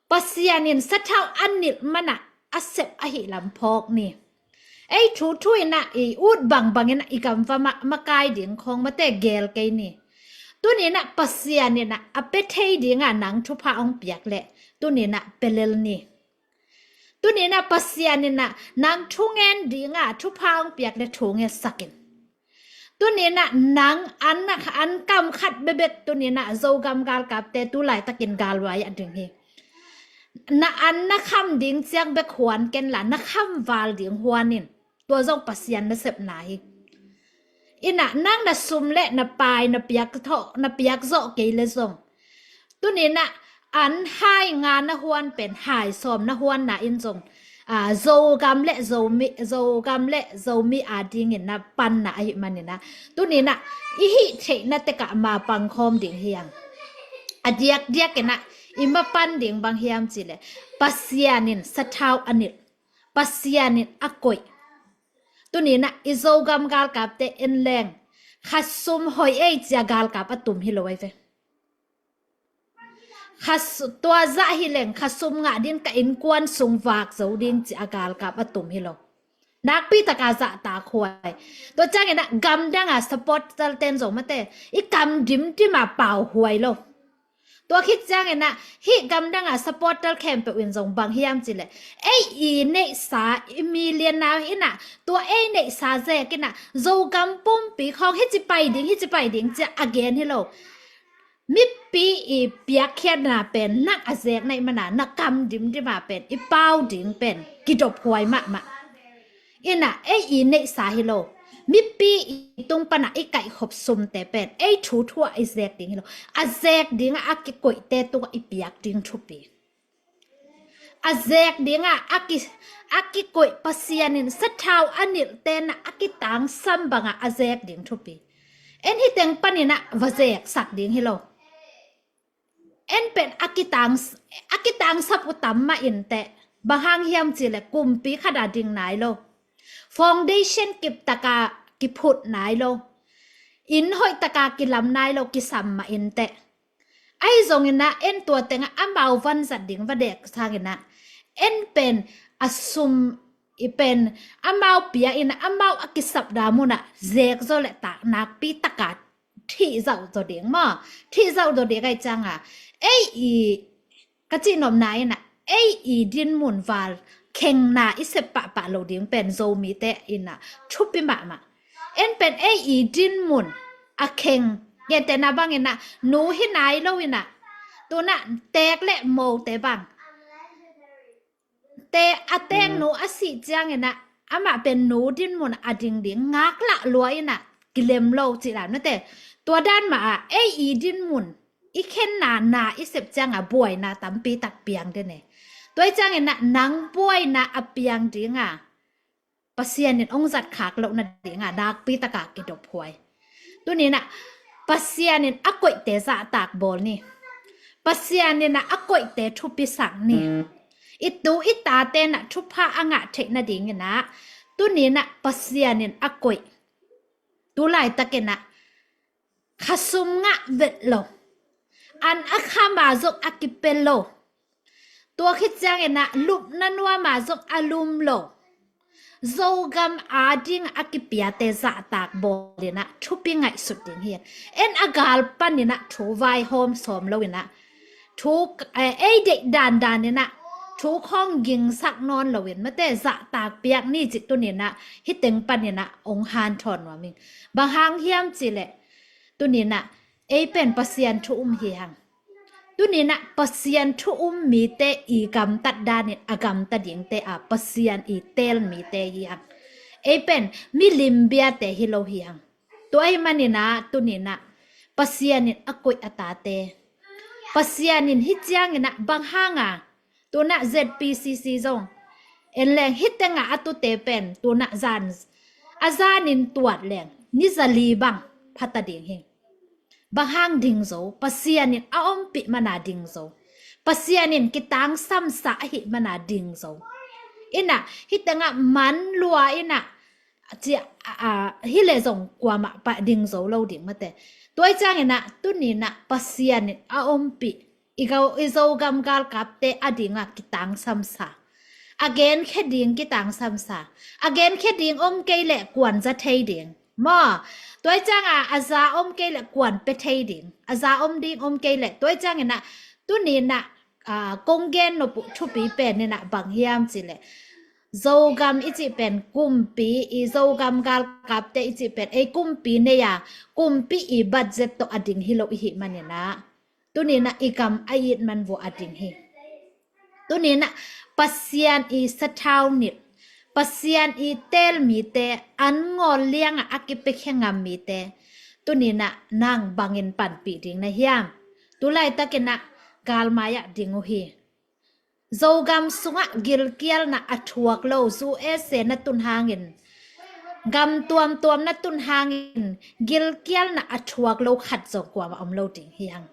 Pasian in sathau a nilh man ah a sep ahih lam phawk ni. Ei thuthu in ah i ut bangbang in ah i gam va ma, makai ding khawng mate gel kei ni. Tuni in ah Pasian in ah a pia thei dinga nang thupha ong piak leh, tuni in ah pia lel ni. Tuni in ah Pasian in ah nang thungen dinga thupha ong piak leh thungen sakin. Tuni in ah nang an, an kam khat bekbek tuni in ah Zogam galkapte tu laitakin galvai ah ding hi. Na an na kham ding ciang bek huan ken la, na kham val ding huan in. Tua zong Pasian nasepna hi. In ah nang na sum leh na pai na piak tho, na piak zawh kei leh zong, tuni in ah an hai nga na huan pen hai sawm na huanna in zong, a, Zogam leh Zomi, Zogam leh Zomi adingin na panna ahih manin ah, tuni in ah i hih theihna tekah ma pangkhawm ding hi hang. A diakdiak in ah I mapan ding bang hiam cih leh Pasian in sathau a nilh, Pasian in a koih. Tuni-in ah i Zogam galkapte en leng, khasum hoih ei ci-a galkap a tum hi lo ahi ve. Khas-, tua zah hi leng khasum ngah ding, ka innkuan sung vak zo ding ci-a galkap a tum hi lo. Nakpi taka zahtak huai. Tua ciangin ah gamdang a supporter ten zong mate, i kam dimdim a pau huai lo. Tua khit ciangin ah hih gamdang a supporter khempeuh in zong bang hiam cih leh, ei i neihsa, i millionaire in ah, tua ei neihsa zek in ah Zogam pumpi khawng hici pai ding, hici pai ding ci-a a gen hi lo. Mipi i piakkhiatna pen nang a zek na hih man a, na kam dimdim a pen i pau ding pen kidop huai mahmah. In ah ei i neihsa hi lo, mipi i tung pan a i kaihkhop sumte pen ei thu thu-ah i zek ding hi lo. A zek ding a, a kikoihte tungah i piak ding thupi. A zek ding a, a ki, a kikoih, Pasian in sathau a nilhte in ah a kitangsam bang a a zek ding thupi. En hih teng panin ah va zeksak ding hi lo. En pen a kitang, a kitangsap uh tam mah inteh. Bang hang hiam cih leh kumpi khat a ding nai lo. Foundation kip taka kiphut nai lo. Inn hoih taka kilam nai lo, kisam mah inteh. Ahi zongin ah en tua tengah amau vanzat ding va dek sangin ah, en pen a sum i pen amau pia in ah, amau a kisapna mun ah zek zaw leh tak nakpi taka thih zauh zaw ding maw. Thih zauh zaw ding ahih ciang a, ei i, ka cihnopna in ah ei i dinmun val khengna i sep pahpah loh ding pen Zomite in ah thupi mahmah. En pen ei i dinmun a kheng, gentehna bangin ah nu hi nai lo in ah, tu-in ah teek le mote bang, te, a teeknu a sih ciangin ah amah pen nu dinmun a ding ding ngaklah lua in ah kilem lo cih dan mate. Tua dan mah a ei i dinmun, i khenna na i sep ciang a buaina tampi tak piang den e. Tua ahih ciangin ah nang buaina a piang ding a Pasian in hong zat khak loh nading a nakpi taka kidop huai. Tuni-in ah Pasian in a koihte zahtak bawl ni. Pasian in ah a koihte thupisak ni. I tu i tate in ah thupha a ngah theih nadingin ah tuni-in ah Pasian in a koih. Tu laitakin ah khasum ngah vet lo. An a kham a zong a kipia lo. Tua khit ciangin ah lupna nuam a zong a lum lo. Zogam ading a kipiate zahtak bawl in ah thupi ngaihsut ding hi. En a gal panin ah thu vaihawm sawm lo in ah, thu, eh, ei deih dandan in ah thu khawng gingsak nawn lo in mate, zahtak piak ni cih tuni-in ah hih teng panin ah hong hanthawn nuam ing. Bang hang hiam cih leh tuni-in ah ei pen Pasian thu um hi hang. Tuni-in ah Pasian thu um mite i gamtat danin a gamta dingte a, Pasian i teel mite hi hang. Ei pen milim biate hi lo hi hang. Tua ahih manin ah tuni-in ah Pasian in a koih a tate, Pasian in hih ciangin ah bang hang a, tu-in ah Z P C C zong en leng hih teng a a tute pen tu-in ah zan, a zanin tuat leng ni zali bang pha ta ding hi. Bang hang ding zo, Pasian in a ompih man a ding zo. Pasian in kitangsamsa ahih man a ding zo. In ah hih teng ah man lua in ah, ci-a, a, a, hi leh zong kuamah pah ding zo lo ding mate. Tua ahih ciangin ah tuni-in ah Pasian in a ompih, i gau, i Zogam galkapte ading a kitangsamsa, a genkhia ding kitangsamsa. A genkhia ding om kei leh kuan za thei ding maw. Tua ahih ciang a, a za om kei leh kuan pia thei ding. A za om ding om kei leh. Tua ahih ciangin ah tuni-in ah, a, kong gen nop uh thupi pen in ah bang hiam cih leh, Zogam i cih pen kumpi, i Zogam galkapte i cih pen ei kumpi nei a, kumpi i budget tawh a ding hi lo i hih manin ah tuni-in ah i gam a it man vua a ding hi. Tuni-in ah Pasian i sathau nilh, Pasian i teel mite, an ngawl liang a a kipiakhia ngam mite tuni-in ah nang bangin panpih ding na hiam? Tu laitakin ah galmai ah ding uh hi. Zogam sungah gilkialna a thuak lo, U S A na tun hangin, gam tuamtuam na tun hangin gilkialna a thuak lo khat zong kuamah om lo ding hi hang.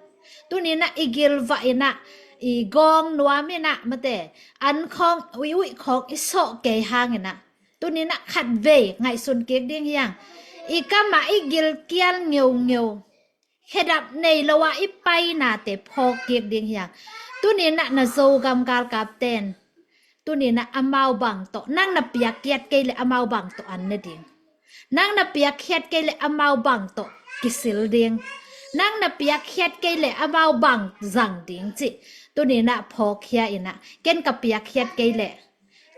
Tuni-in ah i gilvah in ah i gawng nuam inah mate, an khawng uih uih khawng i sawh kei hang inah, tuni inah khatvei ngaihsun kik ding hiang. I kamah i gilkial ngeungeu, khedap nei lo ah i painate phawk kik ding hiang. Tuni inah na Zogam galkapten, tuni inah amau bang tawh, nang na piakkhiat kei leh amau bang tawh an ne ding. Nang na piakkhiat kei leh amau bang tawh kisil ding. Nang na piakkhiat kei leh amau bang zang ding cih. Tuni inah phawkkhia inah, ken ka piakkhiat kei leh.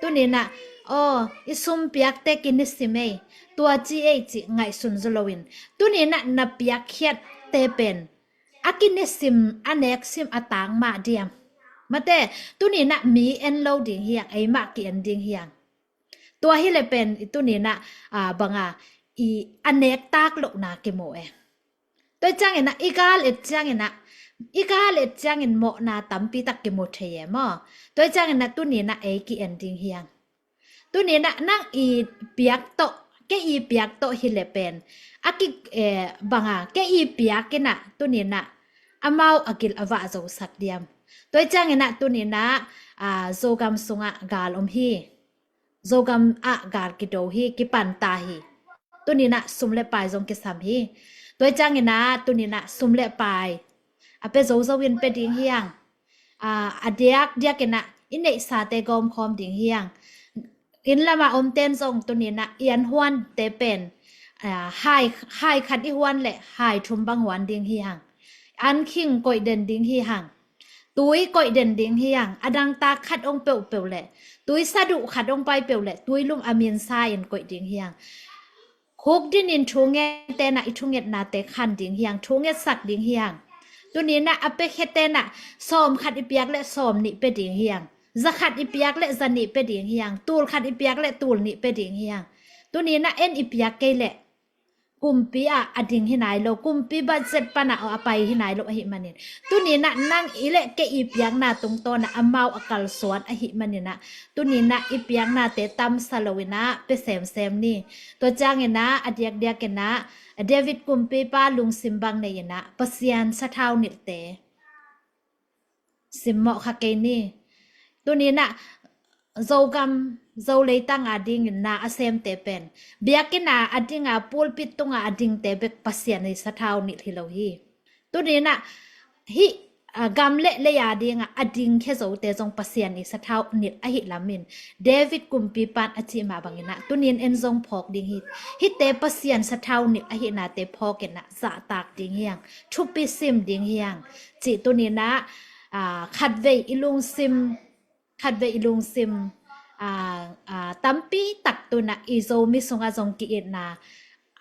Tuni inah, aw, i sum piakte kinisim ei, tua ci ei cih ngaihsun zaw loin, tuni inah na piakkhiatte pen a kinisim, a neksim a tang mah diam? Mate, tuni inah mi en lo ding hiang, eimah ki-en ding hiang. Tua hileh pen i tuni inah, a, banga, i a nektak lohna kimu e. Tua ciang inah i gal et ciang inah, i gal et ciangin mawhna tampi tak kimu thei e maw? Tua ciang inah tuni inah ei ki-en ding hiang. Tuni inah nang i piak tawh, kei i piak tawh hileh pen a ki, eh, banga, kei i piak inah tuni inah amau a gil a vah zosak diam? Tua ciang inah tuni inah, a, Zogam sungah gal om hi. Zogam ah gal kido hi, kipanta hi. Tuni inah sum le pai zong kisam hi. Tua ciang inah tuni inah sum le pai a pia zozo in pia ding hiang. A, a diakdiak inah i neihsate gawmkhawm ding hiang. Inn lamah omten zong tuni inah i an huante pen, a, hai, hai khat i huan leh hai thum bang huan ding hiang. An khing koih den ding hiang. Tui koih den ding hiang. A dangtak khat ong peuhpeuh leh, tui saduh khat ong pai peuh leh, tui lum a minsa in koih ding hiang. Khuk dinin thu ngette'n ah i thungetnate khan ding hiang, thu ngetsak ding hiang. Tuni inah a piakkhiate'n ah sawm khat i piak leh sawm nih pia ding hiang. Za khat i piak leh za nih pia ding hiang. Tul khat i piak leh tul nih pia ding hiang. Tuni inah en i piak kei leh kumpi ah a ding hi nai lo, kumpi budget pan ah a pai hi nai lo ahih manin, tuni inah nang i leh kei i piakna tungtawn ah amau a kalsuan ahih manin ah, tuni inah i piaknate tamsa lo inah pia semsem ni. Tua ciang inah a diakdiak inah David kumpipa lungsim bang nei inah Pasian sathau nilhte simmawh kha kei ni. Tuni inah Zogam, Zo leitang a dingin na a semte pen, biakinn a a ding a, pulpit tung a a dingte bek Pasian i sathau nilh hi lo hi. Tuni inah hih, a, gam le lei a ding a a dingkhia zote zong Pasian i sathau nilh ahih lamin, David kumpipa'n a cih mah bang inah tuni in en zong phawk ding hi. Hihte Pasian sathau nilh ahihnate phawk inah zahtak ding hiang, thupi sim ding hiang cih tuni inah, a, khatvei i lungsim, khatvei i lungsim, a, a, tampi tak tuni inah i Zomi sungah zong ki-itna,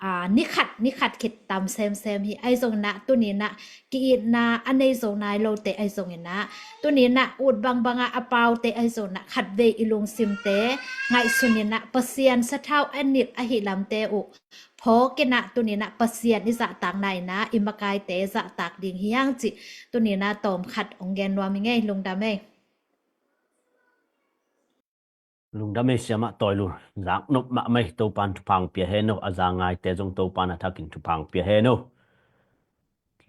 a, ni khat ni khat khit tam semsem hi. Ahi zong inah tuni inah ki-itna a nei zo nai lote ahi zong inah, tuni inah ut bangbang a a paute ahi zong inah khatvei i lungsimte ngaihsun inah Pasian sathau a nilh ahih lamte uh phawk inah tuni inah Pasian i zahtakna inah i makaite zahtak ding hiang cih tuni inah tawm khat ong gen nuam ing ei. Lungdam ei. Lungdam ei siamah Tawi Lun, zaknop mahmah ei. Topa'n thupha ong pia hen o, a za ngaite zong Topa'n a thakin thupha ong pia hen o.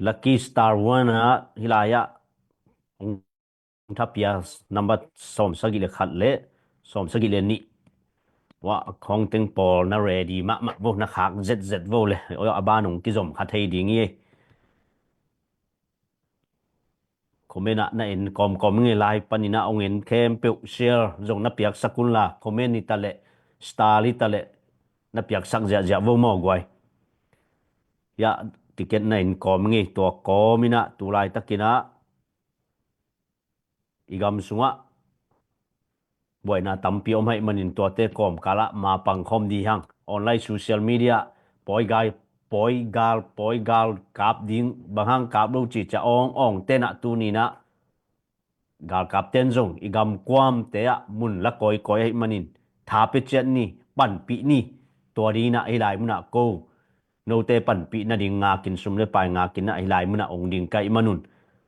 Lucky Star One ah hih lai-ah ong thapia number sawm sagih le khat le sawm sagih le nih. Wah, khawng teng pawl na ready mahmah vo, na khak zetzet vo le, a ban ong kizom kha thei ding hi ei. Comment ah na en kawmkawm ing ei, lai panin ah ong en khempeuh, share zong na piaksak un la, comment hi ta leh, star hi ta leh, na piaksak ziahziah vo maw guai. Hiah ticket na en kawm ing ei, tua kawm inah tu laitakin ah i gam sungah buaina tampi om ahih manin tuate kawmkal ah mapang khawm ding hiang. Online social media, pawi gal, pawi gal, pawi gal kap ding, bang hang kap lo cih ciang awng awngte'n ah tuni inah galkapte'n zong i gam kuamte ah mun la kawikawi ahih manin tha pia ciat ni, panpih ni. Tua ding inah hih lai munah ko, note panpih nading ngakin, sum le pai ngakin ah hih lai munah ong ding ka hih manun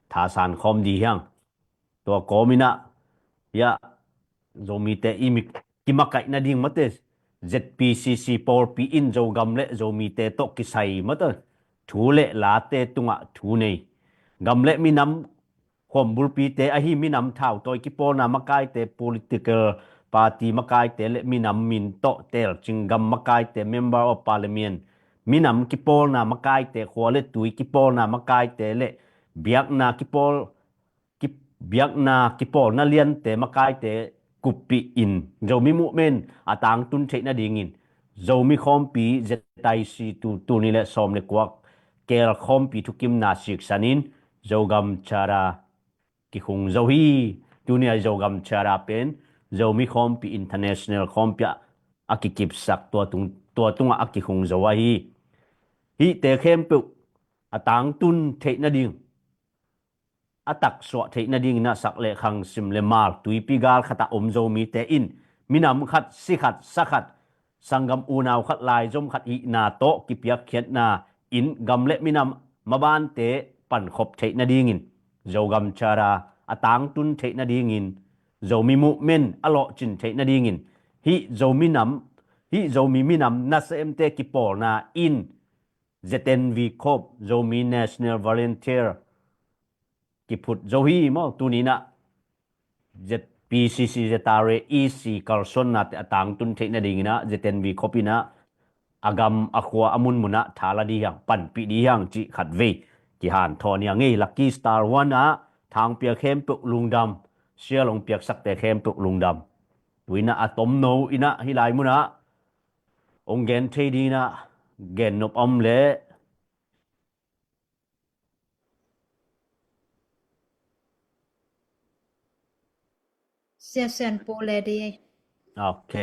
thasan khawm ding hiang. Tua kawm inah, hiah, Zomite i mi kimakaih nading mate, Z P C C pawlpi in Zogam le Zomite tawh kisai mate, thu le late tungah thu nei, gam le minam khuambulpite ahi minam thautawi kipawlna makaite, political party makaite le minam min tawh telcing gam makaite, member of parliament, minam kipawlna makaite, khua le tui kipawlna makaite le biakna kipawl, ki, biakna kipawlna liante makaite kuppih in Zomi movement a tangtun theih nadingin Zomi khawmpi Z I C tu, tuni le sawm le kuak keel khawmpi thukimna siksanin Zogam Charter kikhung zo hi. Tuni a Zogam Charter pen Zomi khawmpi international khawmpi ah a kikipsak tua tung, tua tungah a kikhung zo ahi. Hihte khempeuh a tangtun theih nading, a taksuah theih nadingin a sak le khang, sim le mal, tuipi gal khatah om Zomite in minam khat, si khat, sa khat, sanggam unau khat, laizom khat hihna tawh kipiakkhiatna in gam le minam mabante pankhop theih nadingin Zogam Charter a tangtun theih nadingin Zomi movement a lawhcin theih nadingin hih Zomi nam, hih Zomi minam nasemte kipawlna in Z N V Corps, Zomi National Volunteer kiphut zo hi maw. Tuni in ah Z P C C, Z R A, E C kalsuannate a tangtun theih nadingin ah Z N V Corps in ah a gam a khua a munmun ah thala dih hiang, panpih dih hiang cih khatvei kihanthawn hi a ngei. Lucky Star One ah thangpia khempeuh lungdam, sial hong piaksakte khempeuh lungdam. Tu in ah a tomno in ah hih lai mun ah hong gen thei dingin ah gen nop om leh. Sia Sian Pu le di. Ok.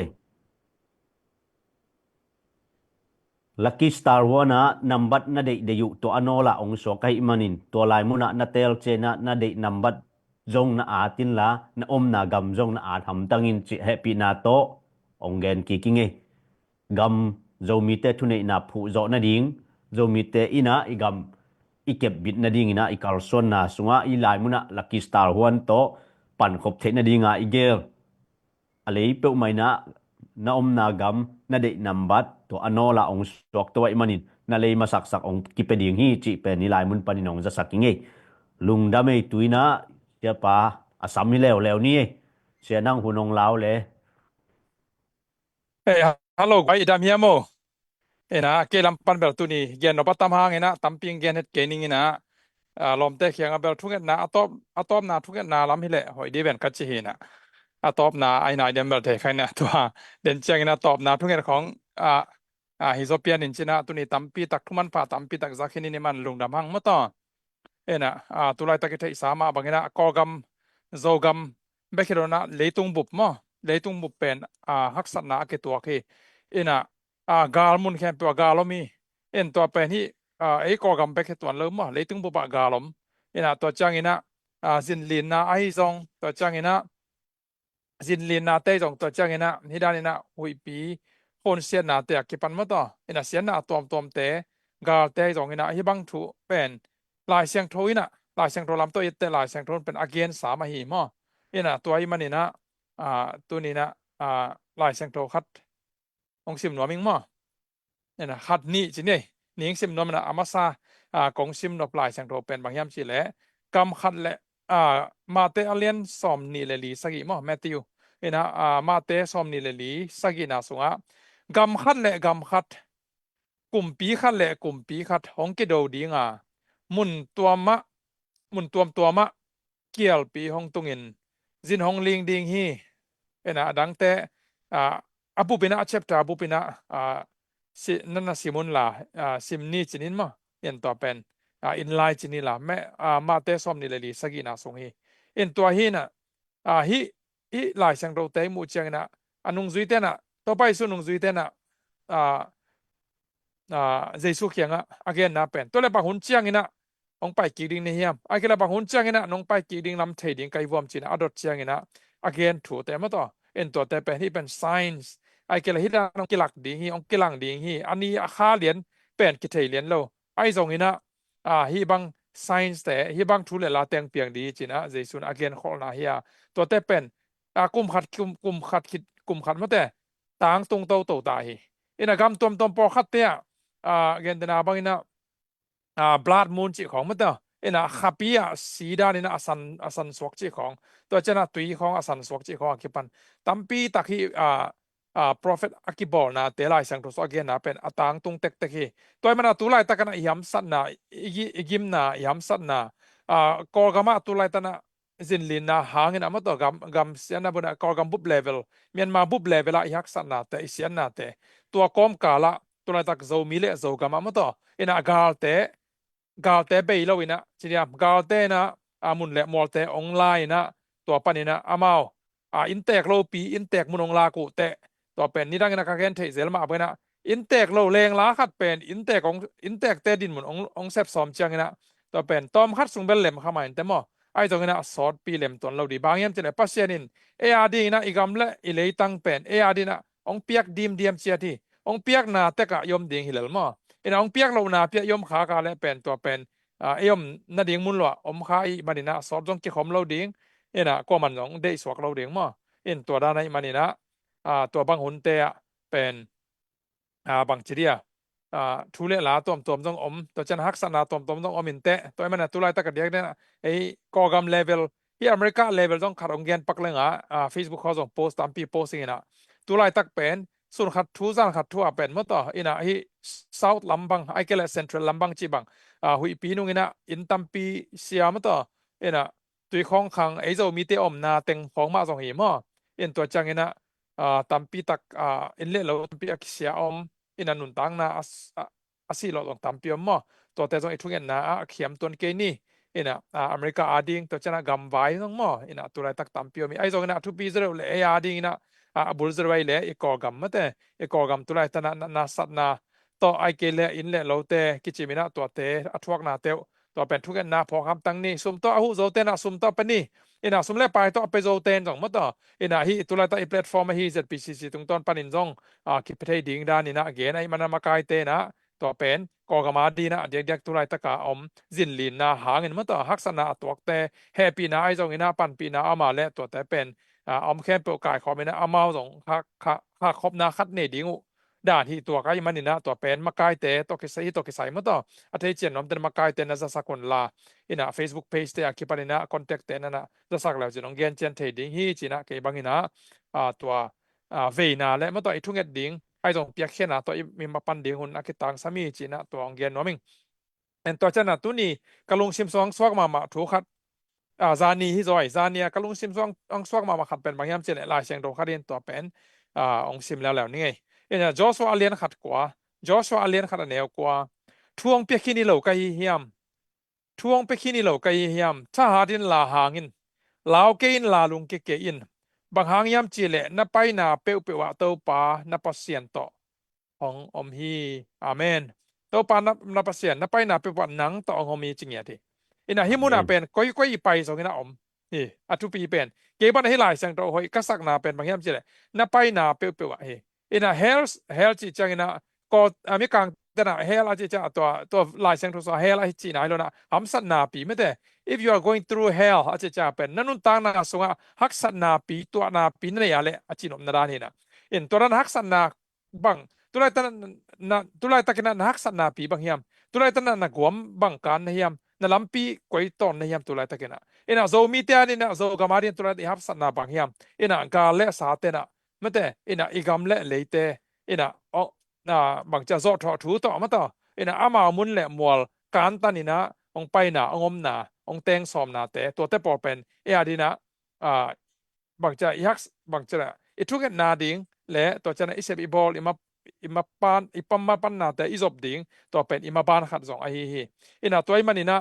Lucky Star One ah nambat na deih deih uh tua a nawlah hong suak ahih manin tua lai munah na teel ciangin ah na deih nambat zong na at inla na omna gam zong na at hamtang in cih hehpihna tawh hong gen kik ing ei. Gam Zomite thuneihna phuhzawh nading, Zomite in ah i gam i kepbit nadingin ah i kalsuanna sungah i lai munah Lucky Star One tawh pankhop theih nadinga i geel a lei peuhmah in ah na omna gam na deih nambat tua a nawlah hong suak to ahih manin na lei masaksak hong kipia ding hi cih pen i lai mun panin hong zasak ing ei. Lungdam ei. Tu in ah siapa a sam hi leuleu ni ei. Sia nang hun hong lau le. Ei, hello, guai, i dam hiam maw? Ina, kei lam pan bel tuni gen nop a tam hang ina, tampi gen het kei ning ina, a, lawmte kiangah bel thungetna, a tawp, a tawpna thungetna lam hi leh hoih dih ven ka ci hi ina. A tawpna a ina i dem bel thei kha ina, tua den ciang ina tawpna thunget khong, a, a, hi zaw pian in ci ina, tuni tampi tak thuman pha tampi tak za khin in i man lungdam hang maw taw. Ina, a, tu laitak i theihsa mah bang ina, Kawlgam, Zogam bek hi lo ina, leitung bup maw, leitung bup pen, a, haksatna a kituak hi. Ina, a, gal mun khempeuh ah gal om hi. Ina tua pen hi, a, ei Kawlgam bek hi tuan lo maw, leitung bup ah gal om. Ina tua ciang ina, a, zinlinna ahi zong, tua ciang ina, zinlinnate zong tua ciang ina, hi dan ina huihpi honsiatnate a kipan maw taw. Ina siatna a tuamtuamte, galte ahi zong ina, hih bang thu pen, Lai Siangtho ina, Lai Siangtho lam tawh i et teh Lai Siangtho pen a gensa mah hi maw. Ina tua ahih man ina, a, tuni ina, a, Lai Siangtho khat hong sim nuam ing maw. Ina, khat nih ci ni ei. Ning sim nuam ina a masa, a, kong sim nop Lai Siangtho pen bang hiam cih leh, gam khat le, a, Mate a lian sawm nih le li sagih maw, Matthew. Ina, a, Mate sawm nih le li sagihna sungah, gam khat le gam khat, kumpi khat le kumpi khat hong kido dinga, mun tuamah, mun tuamtuamah kialpi hong tungin zin hong ling ding hi. Ina a dangte, a, a bup ina, a chapter a bup ina, a, si, na, na sim unla, a, sim ni ci ni in maw. Ina tua pen, a, in lai ci ni la, me, a, Mate sawm nih le li sagihna sung hi. Ina tua hi ina, a, hih, hih Lai Siangthote i muh ciang ina, a nungzuite ina, Topa Jesu nungzuite ina, a, a, Jesu kiangah a genna pen, tua le bang hun ciang ina hong pai kik ding na hiam? Ahih kei leh bang hun ciang ina nong pai kik ding lam thei ding ka hi vuam ci ina a dot ciang ina a gen thute maw taw. Ina tuate pen, hih pen signs. Ahih kei leh hih dan hong kilak ding hi, hong kilang ding hi, a ni a kha lian pen kithei lian lo. Ahi zong ina, a, hih bang signs te, hih bang thu le la teng piang ding hi ci ina Jesu in a genkholhna hi a. Tuate pen, a, kum khat, kum, kum khat khit, kum khat maw te, tangtung toto ta hi. Ina gam tuamtuam pawlkhatte ah, a, gentehna bang ina, a, blood moon cih khawng maw te, Ina khapi ah si dan ina a san, a san suak cih khawng, tua ciang a tui khawng a san suak cih khawng a kipan tampi tak hi, a, a, prophet a kibawlnate, Lai Siangtho sung a genna pen a tangtung tektek hi. Tua ahih manin a tu laitak ina i hamsatna, i gi-, i gimna, i hamsatna, a, Kawlgam ah tu laitak ina zinlinna hangin a maw tawh gam, gam siatna bun a Kawlgam bup level, Myanmar bup level ah i haksatnate, i siatnate, tua kawmkal ah tu laitak Zomi le Zogam a maw tawh ina galte, galte bei lo ina, ci diam, galte ina, a, mun le mualte hong la ina, tua pan ina amau, a, inntek lopi, inntek mun hong lak uh teh, tua pen nidang ina ka gen theih zel mah bang ina, inntek lo lengla khat pen inntek hong, inntekte dinmun hong, hong sep sawm ciang ina, tua pen tawm khat sung bel lem kha mah in teh maw. Ahi zong ina sawtpi lem tuan lo ding, bang hiam cih leh Pasian in ei a ding ina i gam le i leitang pen ei a ding ina hong piak dimdiam ciat hi. Hong piakna tek ah i om ding hi lel maw. Ina hong piak lohna pi ah i om khak a leh pen tua pen, a, ei om nading mun luah om kha ahih man ina sawt zong kikhawm lo ding. Ina kuaman zong deihsuak lo ding maw. In tua dan ahih man ina, a, tua bang hunte ah pen, a, bang ci dia, a, thu le la tuamtuam zong om, tua ciang haksatna tuamtuam zong om in teh, tua ahih man ina tu laitak a diakdiak ina ei Kawlgam level, hih America level zong khat hong gen pak leng a, a, Facebook khawng zong post tampi post ing ina, tu laitak pen sun khat thu zan khat thu a pen maw tawh ina hih South lam bang, ahih kei leh Central lam bang cih bang, a, huihpi nung ina inn tampi sia maw tawh ina tui khawng khang, ei Zomite omna teng khawng mah zong hi maw. In tua ciang ina, a, tampi tak, a, inn le lo tampi a kisia om, ina nuntakna a s-, a, a sih lawh zong tampi om maw. Tuate zong i thungetna ah a khiam tuan kei ni. Ina, a, America a ding, tua ciang a gamvai zong maw, ina tu laitak tampi om hi. Ahi zong ina a thupi zaw deuh le ei a ding ina, a, a bul zaw deuh ahih leh i Kawlgam mate, i Kawlgam tu laitak ina na, nasatna tawh, ahih kei leh inn le lote kicim ina tuate a thuaknate uh, tua pen thungetna phawk hamtang ni. Sum tawh a huh zote ina sum tawh pia ni. Ina sum le pai tawh a pia zote in zong maw tawh ina hih tu laitak i platform ahi Z P C C tungtawn panin zong, a, kipia thei ding dan ina gen ahih man ina makaite ina tua pen Kawlgam a ding ina a diakdiak tu laitak a om zinlinna hangin maw tawh haksatna a tuakte hehpihna ahi zong ina panpihna a om a leh tuate pen, a, a om khempeuh kaikhawm ina amau zong khak, khak, khakkhopna khat nei ding uh dan hi tuak ahih man ina tua pen makaite tawh kisai, hih tawh kisai maw tawh a thei cian nuamte in makaite na zasak un la, ina Facebook page te a kipan ina contact te na na zasak le uh cin hong gen cian thei ding hi ci ina kei bang ina, a, tua, a, veina le maw tawh i thunget ding ahi zong piakkhiatna tawh i, i mapan ding hun a kitangsam hi ci ina tua hong gen nuam ing. En, tua ciang a tuni ka lungsim sung hong suak mahmah thu khat, a, zani hi zaw hi, zani a ka lungsim sung hong suak mahmah khat pen bang hiam cih leh Lai Siangtho khat in tua pen, a, hong sim leuleu ni ngei. Ina Joshua a lian khat kua, Joshua a lian khat a neu kua, thu hong pia khin hi lo ka hi hiam? Thu hong pia khin hi lo ka hi hiam? Thahat in la hang in, lau kei in la lungkia kei in. Bang hang hiam cih leh na paina peuhpeuh ah Topa na Pasian tawh hong om hi. Amen. Topa na, na Pasian, na paina peuhpeuh ah nang tawh hong om hi ci ngiat hi. Ina hih mun ah pen koikoi i pai zong ina om hi. A thupi pen kei bang hih Lai Siangtho hoih ka sakna pen bang hiam cih leh na paina peuhpeuh ah hi. Ina hell, hell cih ciang ina ko, a, Mikang te in hell a cih ciang tua, tua Lai Siangtho sung hell a hi cihna hi lo ina hamsatna pi mate. If you are going through hell a cih ciang pen na nuntakna sungah haksatna pi, tuahna pi na nei a leh a cihnopna dan hi ina. In tua dan haksatna bang, tu laitak ina, na, tu laitak ina na haksatna pi bang hiam? Tu laitak ina na guam bang kan na hiam? Na lampi koi tawn na hiam tu laitak ina? Ina Zomite a ding ina, Zogam a ding tu laitak i haksatna bang hiam? Ina gal le sate ina, mate, ina i gam le leite ina, o, na bangci a zawhthawh thu tawh maw tawh ina amau mun le mual kantan ina hong paina, hong omna, hong teng sawmnate, tuate pawl pen ei a ding ina, a, bangci a i hak, bangci a i thungetna ding le tua ciang a i sep i bawl, i ma, i mapan, i pam mapannate i zop ding, tua pen i maban khat zong ahi hi. Ina tua ahih man ina,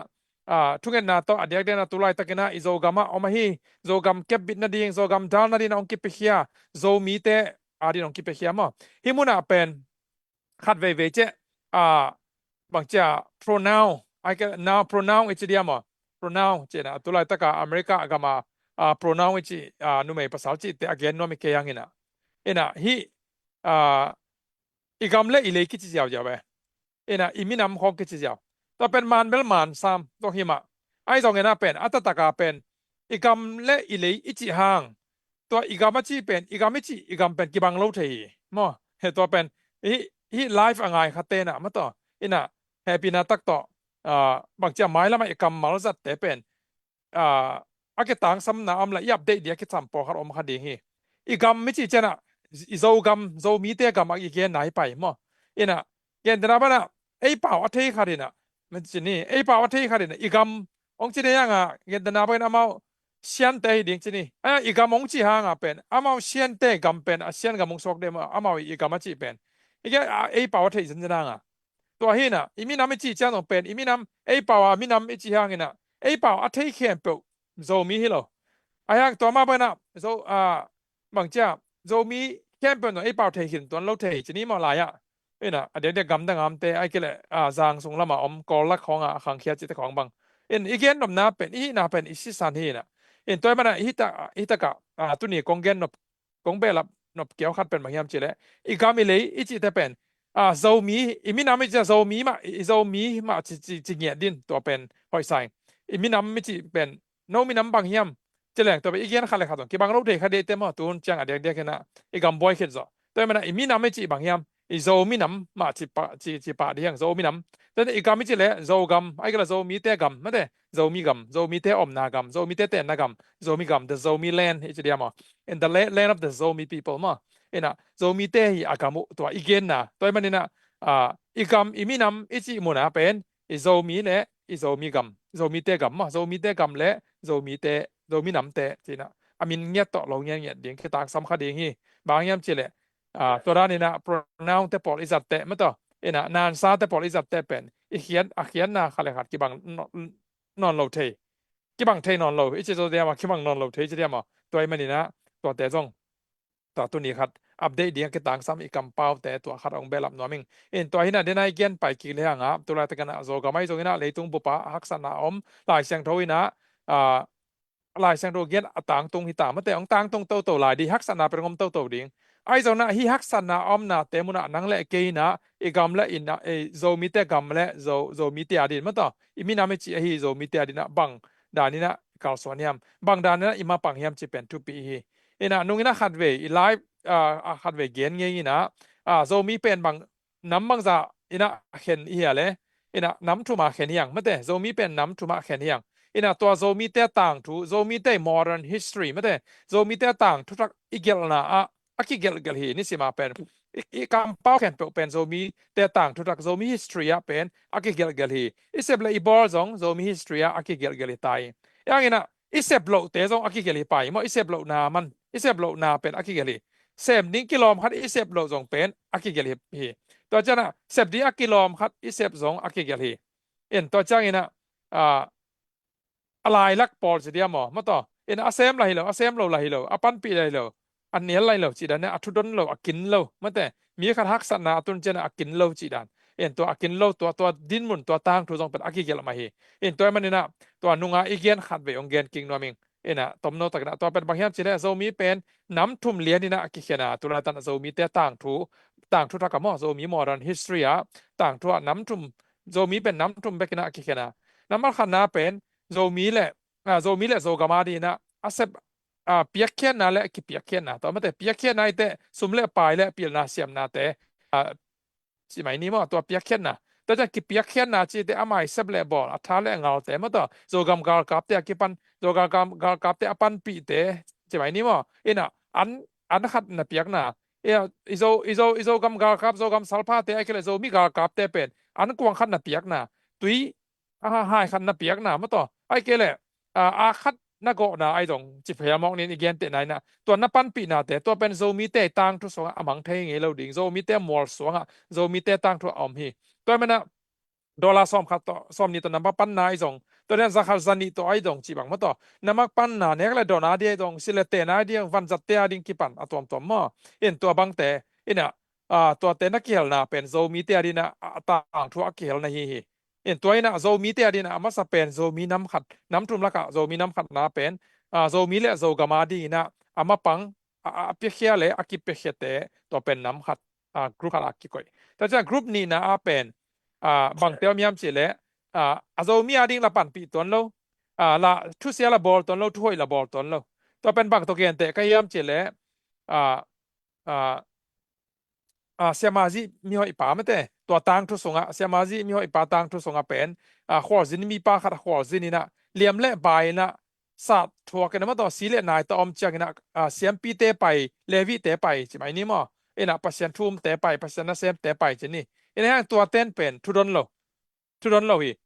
a, thungetna tawh a diakdiak ina tu laitak ina i Zogam ah om ahi, Zogam kepbit nading, Zogam dal nading ina hong kipiakhia, Zomite a ding ina hong kipiakhia maw. Hih mun ah pen khat veivei ciah, a, bangci a pronoun, ai ke, noun, pronoun i ci diam maw. Pronoun ci ina tu laitak a America gam a, a, pronoun i ci, a, numei pasal cihte a gen nuam hi kei hang ina. Ina hih, a, i gam le i lei kici ziauziau e. Ina i minam khawng kici ziau. Tua pen man bel man sam zong hi mah. Ahi zong ina pen a taktak a pen i gam le i lei i cih hang, tua i gam a cih pen, i gam i cih, i gam pen kibang lo thei hi maw. He tua pen hih, hih life a ngai khate ina maw tawh ina hehpihna tak tawh ah, bangci a mailam ah i kammal zatte pen, ah, a kitangsamna om la i update ding a kisam pawlkhat om kha ding hi. I gam i cih ciangin ah, i Zogam, Zomite gam ah i genna hi pai maw. Inah, gentehna banah, ei pau a thei khat inah, man ci ni, ei pau a thei khat inah, i gam, hong ci ding hang a, gentehna banah amau Siante hi ding ci ni. A, i gam hong ci hang a pen, amau Siante gam pen, a Sian gam hong suak ding maw, amau i gam a cih pen. I gen, a, ei pau a thei zenzen hang a. Tua hi inah, i minam i cih ciang zong pen, i minam, ei pau a minam i cih hang inah, ei pau a thei khempeuh Zomi hi lo. A hang tua mah banah, Zo, a, bangci a, Zomi khempeuh zong ei pau thei khin tuan lo thei ci ni maw lai ah. Inah, a diakdiak gamdang amte, ahih kei leh, a, zang sung lamah om, Kawl lak khawngah a khangkhia cihte khawng bang. In, i gennopna pen, i hihna pen, i sisan hi inah. In, tua ahih manah, i hih tak, i hih takah, a, tuni kong gennop, kong behlap nop kiau khat pen bang hiam cih leh, i gam i lei, i cihte pen, a, Zomi, i minam i cih Zomi mah, i Zomi mah ci, ci, ci ngiat ding, tua pen hoih sa ing. I minam i cih pen, no minam bang hiam, ci leng tua pen i gen khat le khat zong kibang lo thei kha ding te maw, tun ciang a diakdiak inah, i gam buai khit zawh. Tua ahih manah i minam i cih bang hiam, i Zo minam mah ci pah, ci, ci pah ding hang, Zo minam. Tua i gam i cih leh, Zogam, ahih kei leh Zomite gam, mate, Zomi gam, Zomite omna gam, Zomite tenna gam, Zomi gam, the Zomi land, i ci ding maw. In the la-, land of the Zomi people maw. Inah, Zomite hi a gam uh, tua i genna. Tua ahih manin ah, ah, i gam, i minam, i cih mun ah pen, i Zomi le, i Zomi gam, Zomite gam maw, Zomite gam le, Zomite, Zomi namte, ci inah. A min ngiat tawh lo ngiat ngiat ding, kitangsam kha ding hi. Bang hiam cih leh, ah, tua dan inah pronoun te pawl i zatte, mataw. Inah, nansate pawl i zatte pen, i khiat, a khiatna khat le khat kibang nawn, nawn lo thei. Kibang thei nawn lo, i ci zo ding maw, kibang nawn lo thei ci ding maw. Tua ahih manin ah, tuate zong, tua tuni khat, update ding a kitangsam i kampaute, tua khat hong behlap nuam ing. In tua hi inah, den a i gen pai kik le hang a, tu laitak inah, Zogam ahi zong inah, leitung bup ah haksatna om, Lai Siangtho inah, ah, Lai Siangtho gen a tangtung hi ta, mate, hong tangtung toto lai ding, haksatna pen hong om toto ding. Ahi zong inah, hih haksatna a omnate mun ah nang le kei inah, i gam le inah, eh, Zomite gam le, Zo, Zomite a ding, mataw, i minam i cih ahi Zomite a ding inah, bang dan inah kalsuan hiam, bang dan inah i mapang hiam cih pen thupi hi. Inah, nung inah khatvei, i lai, ah, ah, khatvei gen ngei inah, ah, Zomi pen bang, nam bangzah inah khen i hia le, inah nam thum ah khen hi hang, mate, Zomi pen nam thum ah khen hi hang. Inah tua Zomite tangthu, Zomite modern history, mate, Zomite tangthu thak i gelhna ah, a kigelhgelh hi, nisim a pen. I, i kampau khempeuh pen Zomite tangthu thak, Zomi history ah pen a kigelhgelh hi. I sep le i bawl zong Zomi history ah a kigelhgelh hi ta hi. Hih hang inah, i sep lohte zong a kigelh hi pai maw, i sep lohna man, i sep lohna pen a kigelh hi. Sem ding kilawm khat i sep loh zong pen a kigelh hi, hi. Tua ciang ah, sep ding a kilawm khat i sep zong a kigelh hi. In tua ciang inah, ah, a lailak pawl ci ding maw, mataw. Inah a sem lah hi lo, a sem lo lah hi lo, a panpih lah hi lo, a nial lah hi lo, cih dan inah a thudon lo, a kin lo, mate. Mi khat haksatna a tun ciang inah a kin lo cih dan. In tua a kin lo, tua, tua dinmun, tua tangthu zong pen a kigelh mah hi. In tua ahih manin ah, tua nung a i gen khatvei hong gen kik nuam ing. Inah, tomno tak inah, tua pen bang hiam cih leh, Zomi pen nam thum lian inah a kikhen a, tu laitak inah Zomite tangthu, tangthu thak ah maw, Zomi modern history ah, tangthu ah nam thum, Zomi pen nam thum bek inah a kikhen a. Nambat khatna pen, Zomi le, ah, Zomi le Zogam a ding inah, a sep, ah, piakkhiatna le kipiakkhiatna. Tua mate, piakkhiatna i teh, sum le pai le pilna siamnate, ah, ci mai ni maw, tua piakkhiatna. Tua ciang kipiakkhiatna cihte, a mai sep le bawl, a tha le a ngalte maw, tua Zogam galkapte a kipan, Zogam gal-, galkapte a panpihte, ci mai ni maw. Inah, an, an khat na piakna. Inah, i Zo, i Zo, i Zogam galkap, Zogam salphate, ahih kei leh Zomi galkapte pen an kuang khat na piakna. Tui, a, hai khat na piakna maw, tua. Ahih kei leh, a, a khat na gawhna ahi zong, ci phei a mawk ning, i gentehna inah, tua na panpihnate, tua pen Zomite tangthu sungah a mang thei ngei lo ding, Zomite mual sungah, Zomite tangthu a om hi. Tua ahih manah, dollar sawm khat tawh, sawm nih tawh na mah panna ahi zong, tua dan za khat za nih tawh ahi zong cih bang maw, tua na mah panna nek le dawn a ding ahi zong, silh le ten a ding, vanzatte a ding kipan a tuamtuam maw. In tua bangte, inah, ah, tuate na kihelna pen Zomite a ding inah, a, a tangthu a kihelna hi hi. In tua inah Zomite a ding inah a masa pen Zomi nam khat, nam thum lakah Zomi nam khatna pen, ah, Zomi le Zogam a ding inah a mapang, a, a, a piakhia le a kipiakhiate, tua pen nam khat, ah, group khat a kikoih. Tua ciang group nihna ah pen, ah, bangte om hiam cih leh, ah, a Zomi a ding la panpih tuan lo, ah, la thusia la bawl tuan lo, thuhoih la bawl tuan lo. Tua pen bang tawh genteh ka hiam cih leh, ah, ah, ah, Siamah Zih mihoih pa mate, tua tangthu sungah, siamah Zi Mihoi pa tangthu sungah pen, a, khualzin mipa khat a khualzin inah, liam le bai inah, sat thuak inah, maw tawh si le nai tawh om ciang inah, a, siampite pai, Levite pai, ci mai ni maw. Inah Pasian thu umte pai, Pasian nasemte pai ci ni. Inah hang tua ten pen, thudon lo. Thudon lo hi.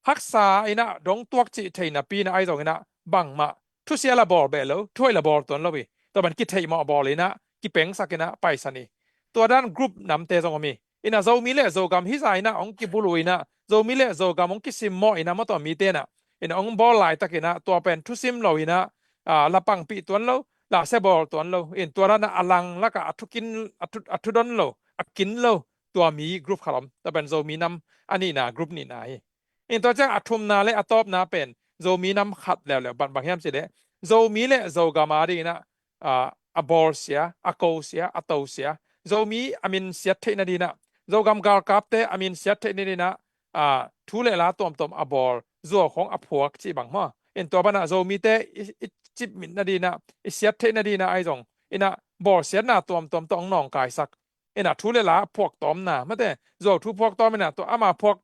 Haksa inah dong tuak cih thei napi inah ahi zong inah bangmah thusia la bawl beh lo, thuhoih la bawl tuan lo hi. Tua ban kitheih mawh bawl inah, kipengsak inah paisan hi. Tua dan group namte zong om hi. Inah Zomi le Zogam hi za inah hong kibulu inah, Zomi le Zogam hong kisimmawh inah maw tua mite inah, inah hong bawl laitak inah tua pen thusim lo inah, a, la pangpih tuan lo, la sia bawl tuan lo. In tua dan a lang lakah a thukin, a thu, a thudon lo, a kin lo, tua mi group khat om. Tua pen Zomi nam a nihna, group nihna hi. In tua ciang a thumna le a tawpna pen Zomi nam khat leuleu, bang, bang hiam cih leh Zomi le Zogam a ding inah, a, a bawlsia, a kosia, a tosia, Zomi a min siat theih nading inah, Zogam galkapte a min siat theih nading inah, a, thu le la tuamtuam a bawl, zuau khawng a phuak cih bang maw. In tua banah Zomite i, i cip mit nading inah, i siat theih nading inah ahi zong inah bawlsiatna tuamtuam tawh hong nawngkaisak. Inah thu le la phuak tawmna, mate, zuau thu phuak tawm inah tua ama phuak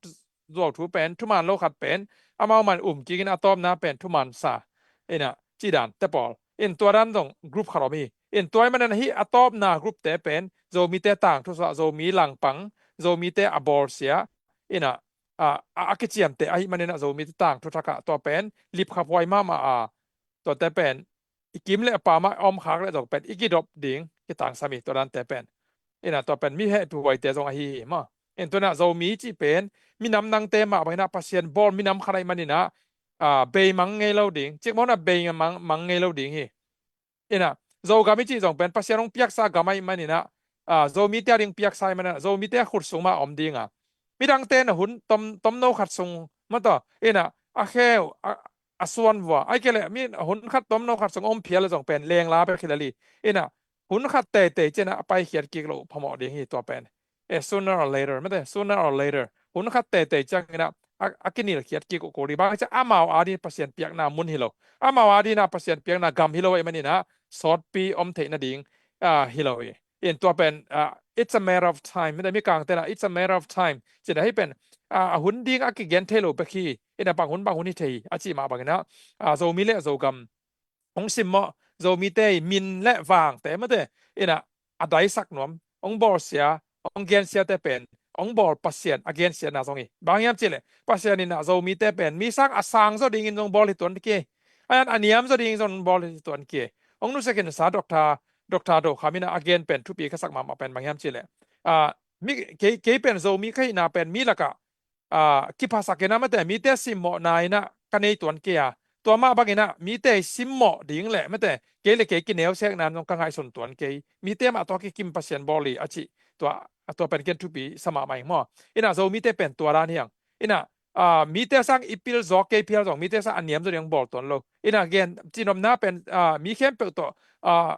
zuau thu pen, thuman lo khat pen, amau man um kik inah a tawpna pen thuman sa. Inah, ci dan te pawl. In tua dan zong group khat om hi. In tua ahih manin hih a tawpna group te pen, Zomite tangthu sungah, Zomi langpang, Zomite a bawlsia, inah, a, a, a kiciamteh ahih manin ah Zomite tangthu thakah tua pen, lipkhaphuai mahmah a, tuate pen, i kim le a pam ah om khak leh zong pen i kidop ding kitangsam hi, tua dante pen. Inah tua pen mi hehpih huaite zong ahi hi maw. In tua inah Zomi cih pen minam dangte mah bang inah Pasian bawl minam khat ahih man inah, a, beimang ngei lo ding. Cikmah hun ah beimang, mang ngei lo ding hi. Inah Zogam i cih zong pen Pasian hong piaksa gam ahih man inah, a, Zomite a ding piaksa ahih man inah Zomite a khut sung mah om ding a, midangte na hun tom, tomno khat sung maw tawh, inah a kheu, a, a suan vua, ahih kei leh mi hun khat tomno khat sung om phial le zong pen lengla bek hi lel hi. Inah hun khat teitei ciangin ah a paikhiat kik loh phamawh ding hi tua pen. Eh, sooner or later, mate, sooner or later. Hun khat teitei ciangin ah a, a kinilkhiat kik uh kul hi. Bang ciang amau ading Pasian piakna mun hi lo. Amau ading ah Pasian piakna gam hi lo ahih man inah sawtpi om theih nading, ah, hi lo hi. In tua pen, ah, it's a matter of time. Mate, Mikangte inah, it's a matter of time. Ci inah hih pen, ah, a hun ding a kigen thei lo bek hi. Inah bang hun bang hun hi thei hi, a cih mah bang inah, ah, Zomi le Zogam hong simmawh Zomite i min le vangte mate inah a daisak nuam, hong bawlsia, hong gensiate pen, hong bawl Pasian a gensiatna zong hi. Bang hiam cih leh Pasian inah Zomite pen mi sang a sang zaw dingin zong bawl hi tuan kei. A, a niam zaw dingin zong bawl hi tuan kei. Hong nusia khinsa Doctor, Doctor Do Kham inah a gen pen thupi ka sak mahmah pen bang hiam cih leh, a, mi, kei, kei pen Zomi ka hihna pen mi lakah, a, kiphasak inah mate, mite simmawhna inah ka nei tuan kei a, tua mah bang inah mite simmawh ding le mate, kei le kei kineusekna in zong ka ngaihsun tuan kei. Mite mah tawh kikim Pasian bawl hi a cih, tua, tua pen ken thupi sa mahmah ing maw. Inah Zomite pen tua dan hi hang. Inah, a, mite sang i pil zawk kei phial zong, mite sang a niam zaw ding hong bawl tuan lo. Inah gen cihnopna pen, a, mi khempeuh tawh, a,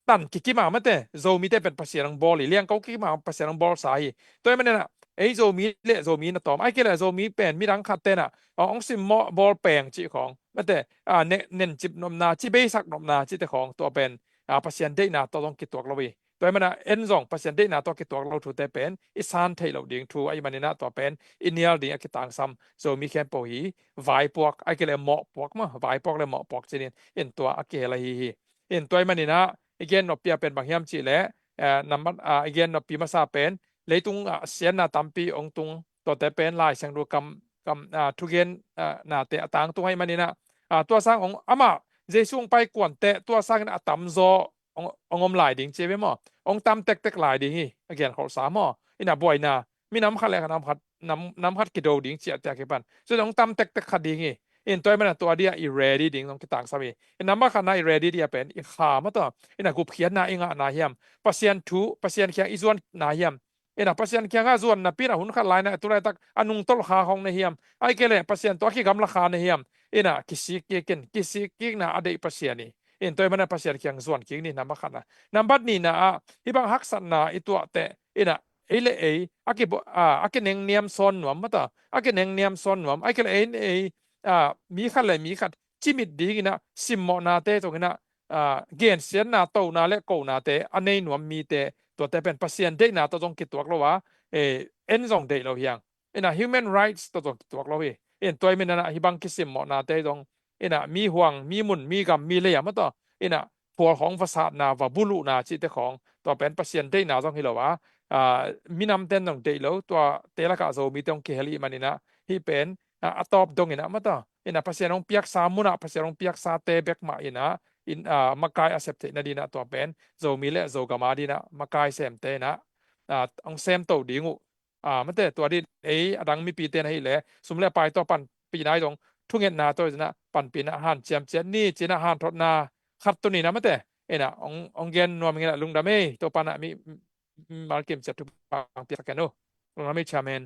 tan kikim a mate, Zomite pen Pasian hong bawl hi, liangko kikim a Pasian hong bawlsa hi. Tua ahih man inah ei Zomi le Zomi na tawm, ahih kei leh Zomi pen midang khatte inah, a, hong simmawh bawl peng cih khawng mate, a, ne, nencip nopna, ci beisak nopna cihte khawng tua pen, a, Pasian deihna tawh zong kituak lo hi. Tua ahih man inah en zong Pasian deihna tawh kituak lo thute pen i san theih loh ding thu ahih man inah tua pen i nial ding a kitangsam Zomi khempeuh hi. Vaipuak, ahih kei leh mawhpuak maw, vaipuak le mawhpuak ci-in, in tua a kihel ahi hi. In tua ahih man inah i gen noppi a pen bang hiam cih leh, eh, nambat, ah, i gen noppi masa pen leitung, ah, siatna tampi hong tung, tuate pen Lai Siangtho kam, kam, ah, thugen, ah, nate a tangtung ahih man inah, ah, tua sang hong amah Jesu hong pai kuan teh tua sangin a tamzaw hong, hong om lai ding ci ve maw. Hong tam tektek lai ding hi, a gen kholsa maw. Inah buaina, minam khat le nam khat, nam, nam khat kido ding ciahte a kipan. So hong tam tektek kha ding hi. In tua ahih man inah tua ding ah i ready ding zong kitangsam hi. In nambat khatna i ready ding a pen i kha maw tawh, inah gupkhiatna i ngahna hiam, Pasian thu, Pasian kiang i zuanna hiam. Inah Pasian kiangah zuan napi inah hun khat lai inah tu laitak a nungtolh kha khawng na hiam, ahih kei leh Pasian tawh a kigamla kha na hiam. Inah kisik kik in, kisik kikna a deih Pasian hi. In tua ahih man inah Pasian kiang zuan kik ni, nambat khatna. Nambat nihna ah hih bang haksatna i tuah teh inah ei le ei a ki, a, a kinengniam sawn nuam maw tawh, a kinengniam sawn nuam, ahih kei leh ei le ei, a, mi khat le mi khat cimit ding inah simmawhnate zong inah, a, gensiatna, tona le konate a nei nuam mite tuate pen Pasian deihna tawh zong kituak lo a, eh, en zong deih lo hi hang. Inah human rights tawh zong kituak lo hi. In tua i minanah hibang kisimmawhnate zong inah mi huang, mi mun, mi gam, mi lei a mataw inah phual khawng va satna, va buluhna cihte khawng, tua pen Pasian deihna zong hi lo a, ah, minamten zong deih lo, tuate lakah Zomite hong kihel ih maninah hih pen, ah, a tawp dong inah mataw inah Pasian hong piaksa munah Pasian hong piaksate bek mah inah in, ah, makai a sep theih nadinah tua pen Zomi le Zogam a dinah makai semte inah, ah, hong semto ding uh. Ah, mate tua din ei a dang mipite na hih le sum le pai tawh panpihna i zong thungetna tawh i zinah panpihna hanciam ciat ni cinah hanthotna khat tuni na mate inah hong, hong gen nuam inginah lungdam ei, Topa nah mi, mi malkim ciat thupha hong piaksak hen uh. Lungdam ei, Chairman.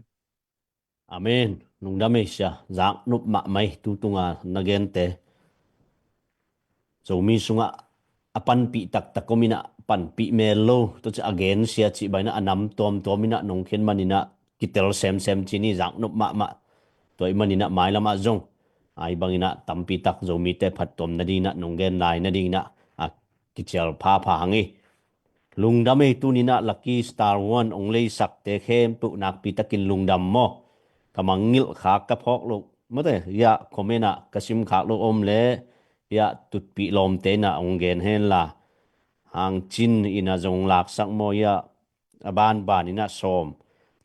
Amen. Lungdam ei sia, zak nop mahmah ei tu tunga na gente. Zomi sungah a panpih taktak om inah panpih mel lo, tua ci a gensia cih bang inah a nam tuamtuam inah nong khen maninah kitel semsem ci ni, zak nop mahmah. Tua i maninah mailamah zong ai bang inah tampi tak Zomite phattuam nading inah nong gen lai nading inah a kicial phapha hang i. Lungdam ei, tuninah Lucky Star One hong leisakte khempeuh nakpi takin lungdam maw. Ka mangngilh khak ka phawk loh mate, hiah comment ah ka sim khak loh om le hiah tutpih lawmte inah hong gen henla, hangcin inah zong laksak maw, hiah a banban inah sawm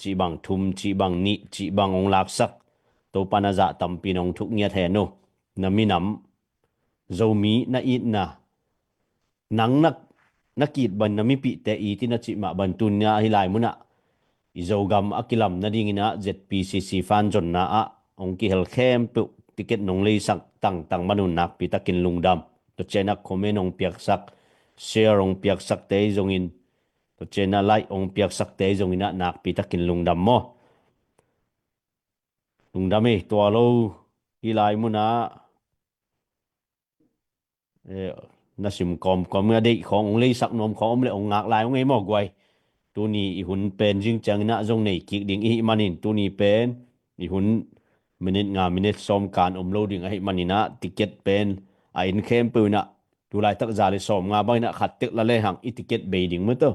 cih bang, thum cih bang, nih cih bang hong laksak. Topa na zah tampi in hong thuk ngiat hen uh. Na minam Zomi na itna nang na, na ki-it bang na mipihte it inah cih mah bang tunia hih lai munah i Zogam a kilam nading inah Z P C C fan zonna ah hong kihel khempeuh ticket nong leisak tangtang man un nakpi takin lungdam. Tua cianah comment hong piaksak, share hong piaksakte zongin, tua cianah like hong piaksakte zongin ah nakpi takin lungdam maw. Lungdam ei, tua lo hih lai munah eh, na sim kawmkawm a deih khawng hong leisak nuam khawng om le hong ngak lai hong ei maw guai. Tuni i hun pen zing ciang inah zong nei kik ding i hih manin tuni pen i hun minit nga minit sawm kan om lo ding ahih maninah ticket pen a in khempeuh inah tu laitak za le sawm nga bang inah khat tek la lehang i ticket bei ding mataw.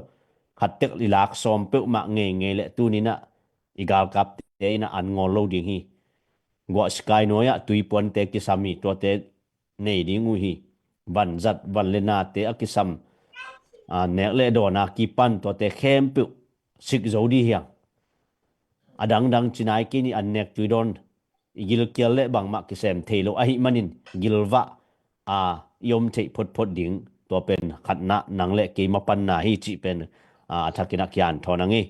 Khat tek i lak sawm peuhmah ngeingei le tuninah i galkapte inah an ngawl lo ding hi. Guah sikai nuai-ah tuipuante kisam hi, tuate nei ding uh hi. Vanzat, van le nate a kisam, a, nek le dawn a kipan tuate khempeuh sik zo dih hiang. A dangdang cinai kei ni an nek tui dawn i gilkial le bangmah kisem thei lo ahih manin gilvah a i om theih photphot ding, tua pen khatna nang le kei mapanna hi cih pen, a, a thakin a kian thawn a ngei.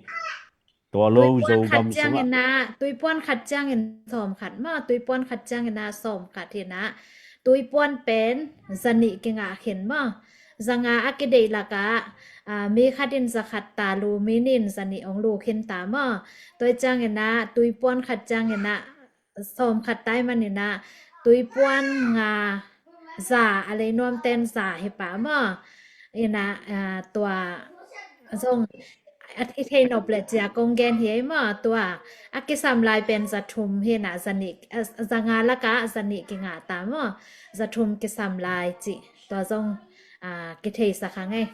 Tua lo Zogam sungah tuipuan khat ciangin sawm khat maw, tuipuan khat ciangin ah sawm khat hi inah tuipuan pen zanih kingah khin maw. Zanga a kideih lakah, a, mi khat in zakhat ta lu, mi nih in zanih hong lu khin ta maw. Tua ciangin ah tuipuan khat ciangin ah sawm khat tai maninah tuipuan nga za a lei nuamten za hi pah maw. Inah, a, tua zong a i thei nop le cia kong gen hi ei maw. Tua a kisam lai pen za thum hi inah zanih, a, zanga lakah zanih kingah ta maw. Za thum kisam lai cih tua zong, a, kitheisak hang ei.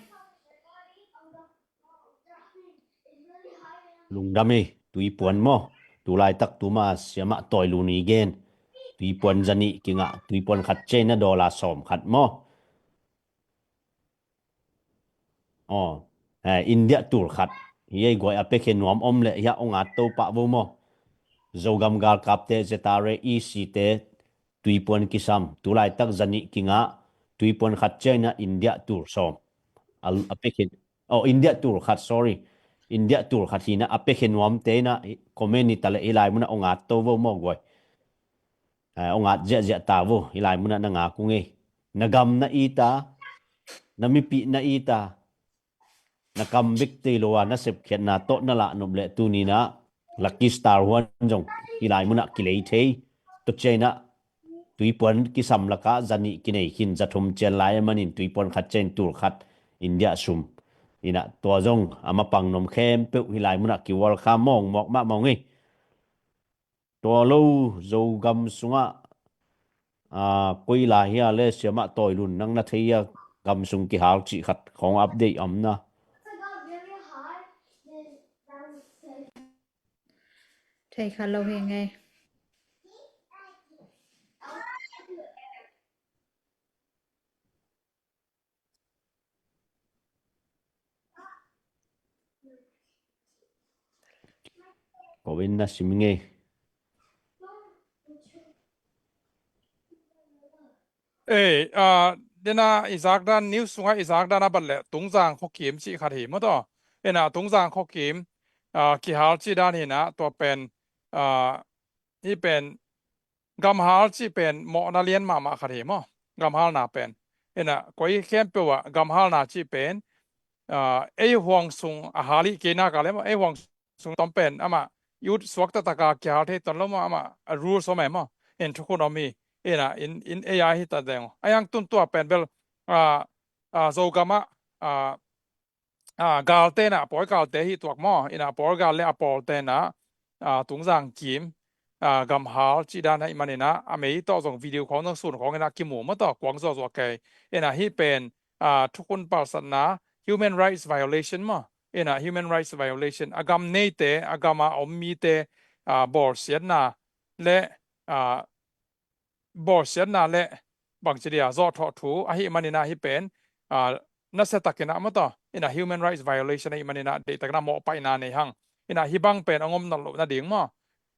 Lungdam ei, tuipuan maw. Tu laitak tuma siamah tawi lu ni gen. Tuipuan zanih kingah, tuipuan khat ciang inah dollar sawm khat maw. Aw, eh, India tul khat. Hiai guai a pekhe nuam om le hiah hong at to pah vo maw. Zogam galkapte, Z R A E C te, tuipuan kisam. Tu laitak zanih kingah, tuipuan khat ciang inah India tul sawm. A, a pekhe, oh, India tul khat, sorry. India tul khat hi inah a pekhe nuamte inah comment ni ta le hih lai munah hong at to vo maw guai. Eh, hong at ziahziah ta vo, hih lai munah na ngak ung ei. Na gam na it a, na mipih na it a, na kam bek thei lo a na sepkhiatna tawh na lah nop le tuninah Lucky Star One zong hih lai munah kilei thei. Tua ciang inah tuipuan kisam lakah zanih kinei khin, za thum ciang lai a manin tuipuan khat ciang tul khat India sum. Inah tua zong a mapang nuam khempeuh hih lai munah ki welcome mawngmawk mahmah ung ei. Tua lo Zogam sungah, a, koi lai hia le siamah tawi lun nang na thei a gam sung kihal cih khat khawng update om na. Thei kha lo hi ngei. Ko in na sim ngei. Ei, ah, dena i zakdan, news sunga i zakdan a bat le Tungzang khuakim cih khat hi maw taw. Ina Tungzang khuakim, ah, kihal cih dan hina tua pen, ah, hi pen gamhal cih pen mawhna lian mahmah khat hi maw. Gamhalna pen. Ina koi khempeuh ah gamhalna cih pen, ah, ei huang sung a hal hi kei nak a le maw. Ei huang sung tom pen amah youth suak taktak a kihal thei ton lo maw, amah a rules om e maw. In thukhun om hi. Ina in, in ei a hi ta deng. A yang tun tua pen bel, ah, ah, Zogam ah, ah, ah, galte na, a pawi galte hi tuak maw. Ina a pawi gal le a pawlte na, ah, Tungzang kim, ah, gamhal cih dan ahih manin ah, a mei tawh zong video khawng zong sun khawng ina kimu maw taw, kuang zuahzuah kei. Ina hi pen, ah, thukhun palsatna, human rights violation maw. Ina human rights violation, a gam neite, a gam a om mite, ah, bawlsiatna le, ah, bawlsiatna le bangci dia zawhthawh thu ahih manin ah hi pen, ah, nasia takin ah maw taw, ina human rights violation ahih manin ah deihtakin ah mawhpaihna nei hang. Ina hi bang pen a ngom nawn loh nading maw.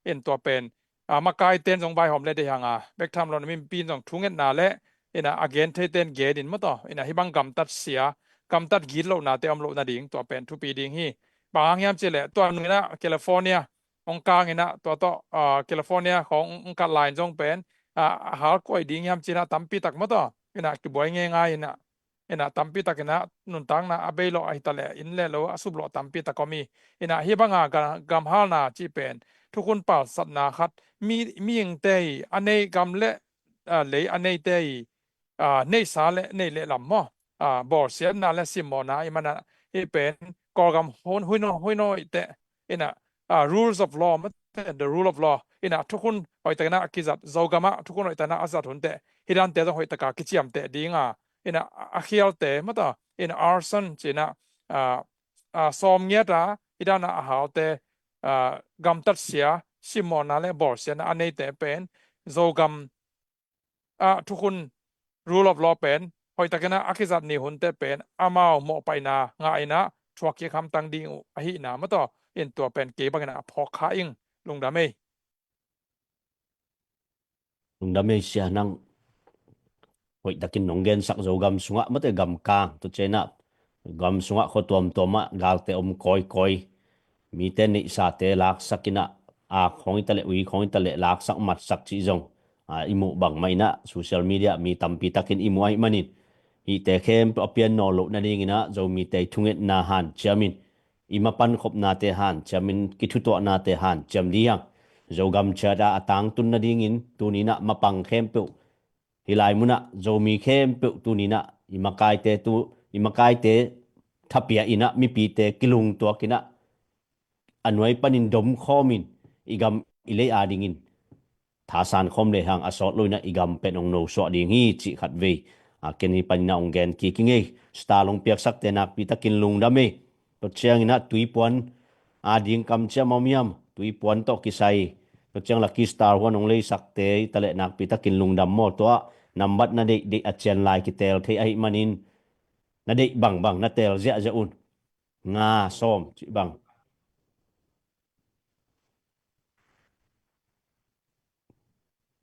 In tua pen, ah, makaiten zong vaihawm le deih hang a, bek tham lo na mipin zong thungetna le, ina a gen theiten gen in maw taw, ina hi bang gamtat sia, gamtat git lohnate om loh nading tua pen thupi ding hi. Bang hang hiam cih le tua nung ina California hong kang ina tua tawh, ah, California khawng hong kat lai in zong pen, ah, a hal koi ding hiam cih ina tampi tak maw taw, ina kibuai ngeingai ina, ina tampi tak ina nuntakna a bei lawh ahi ta le in le lo a sup lawh tampi tak om hi. Ina hi banga ga-, gamhalna cih pen thukhun palsatna khat, mi, mihingte hi a nei, gam le, ah, lei a neite hi, ah, neihsa le nei le lam maw, ah, bawlsiatna le simmawhna ahih manin ah hi pen Kawlgam hun, huino, huino ite ina, ah, rules of law maw te, the rule of law ina thukhun hoihtakin ah a kizat, Zogam ah thukhun hoihtakin ah a zat hun te hi dante zong hoihtaka kiciamteh ding a, ina a khialte maw taw, ina arson cih ina, ah, ah, sawm ngiat a hi dan a a halte, ah, gamtat sia, simmawhna le bawlsiatna a neite pen Zogam ah thukhun rule of law pen hoihtakin ah a kizat ni hunte pen amau mawhpaihna ngah ina thuak kik hamtang ding uh ahihna maw taw, in tua pen kei bangin ah a phawk kha ing. Lungdam ei. Lungdam ei sia, nang hoihtakin nong gensak. Zogam sungah maw te, gamkang, tua ciang ah gam sungah khua tuamtuam ah galte om kawikawi, mite neihsate laksak ina, ak khawng hi ta le, ui khawng hi ta le laksak matsak cih zong, ah, i muh bangmah ina social media mi tampi takin i muh ahih manin, hihte khempeuh a pian nawn loh nading ina Zomite i thungetna hanciam in, i mapan khopnate hanciam in, kithutuahnate hanciam dih hang. Zogam ciat ah a tangtun nadingin tuni in ah mapang khempeuh, hih lai mun ah Zomi khempeuh tuni in ah i makaite tu, i makaite thapia in ah, mipite kilungtuak in ah, a nuai panin domkhawm in i gam i lei adingin thasan khawm le hang, a sawt lo in ah i gam pen hong nosuah ding hi cih khat vei, a, ken hih panin ah hong gen kik ing ei. Star hong piaksakte nakpi takin lungdam ei. Tua ciangin ah Tuipuan ading kamciam a om hiam, Tuipuan tawh kisai, tua ciang Lucky Star huan hong leisakte hi ta le nakpi takin lungdam maw. Tua nambat na deihdeih a cian lai kitel thei ahih manin na deih bangbang na tel ziahziah un. Nga sawm cih bang.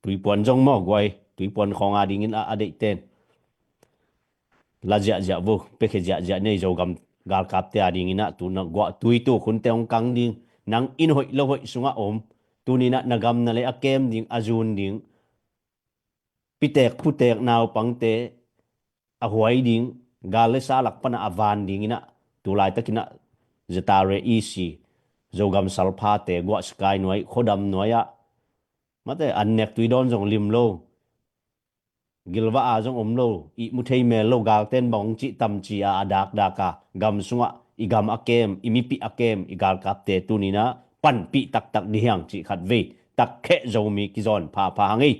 Tuipuan zong maw guai, Tuipuan khawng adingin a, a deihten la ziahziah vo, piakhia ziahziah nei. Zogam galkapte adingin ah tu na guah tui tu khunte hong kang ding, nang in hoih lo hoih sungah om, tuni in ah na gam na lei a kem ding, a zun ding, pitek putek naupangte a huai ding, gal le sa lak pan ah a van ding in ah, tu laitakin ah Zatare E C, Zogam salphate guah Sky nuai, khuadam nuai ah, mate, an nek tui dawn zong lim lo, gilva a zong om lo, ihmu thei mel lo, galten bang hong cih tam ci a, a dakdak a gam sungah i gam a kem, i mipih a kem, i galkapte tuni in ah panpih taktak dih hang cih khat vei. Takkheh Zomi kizawn phapha hang ei.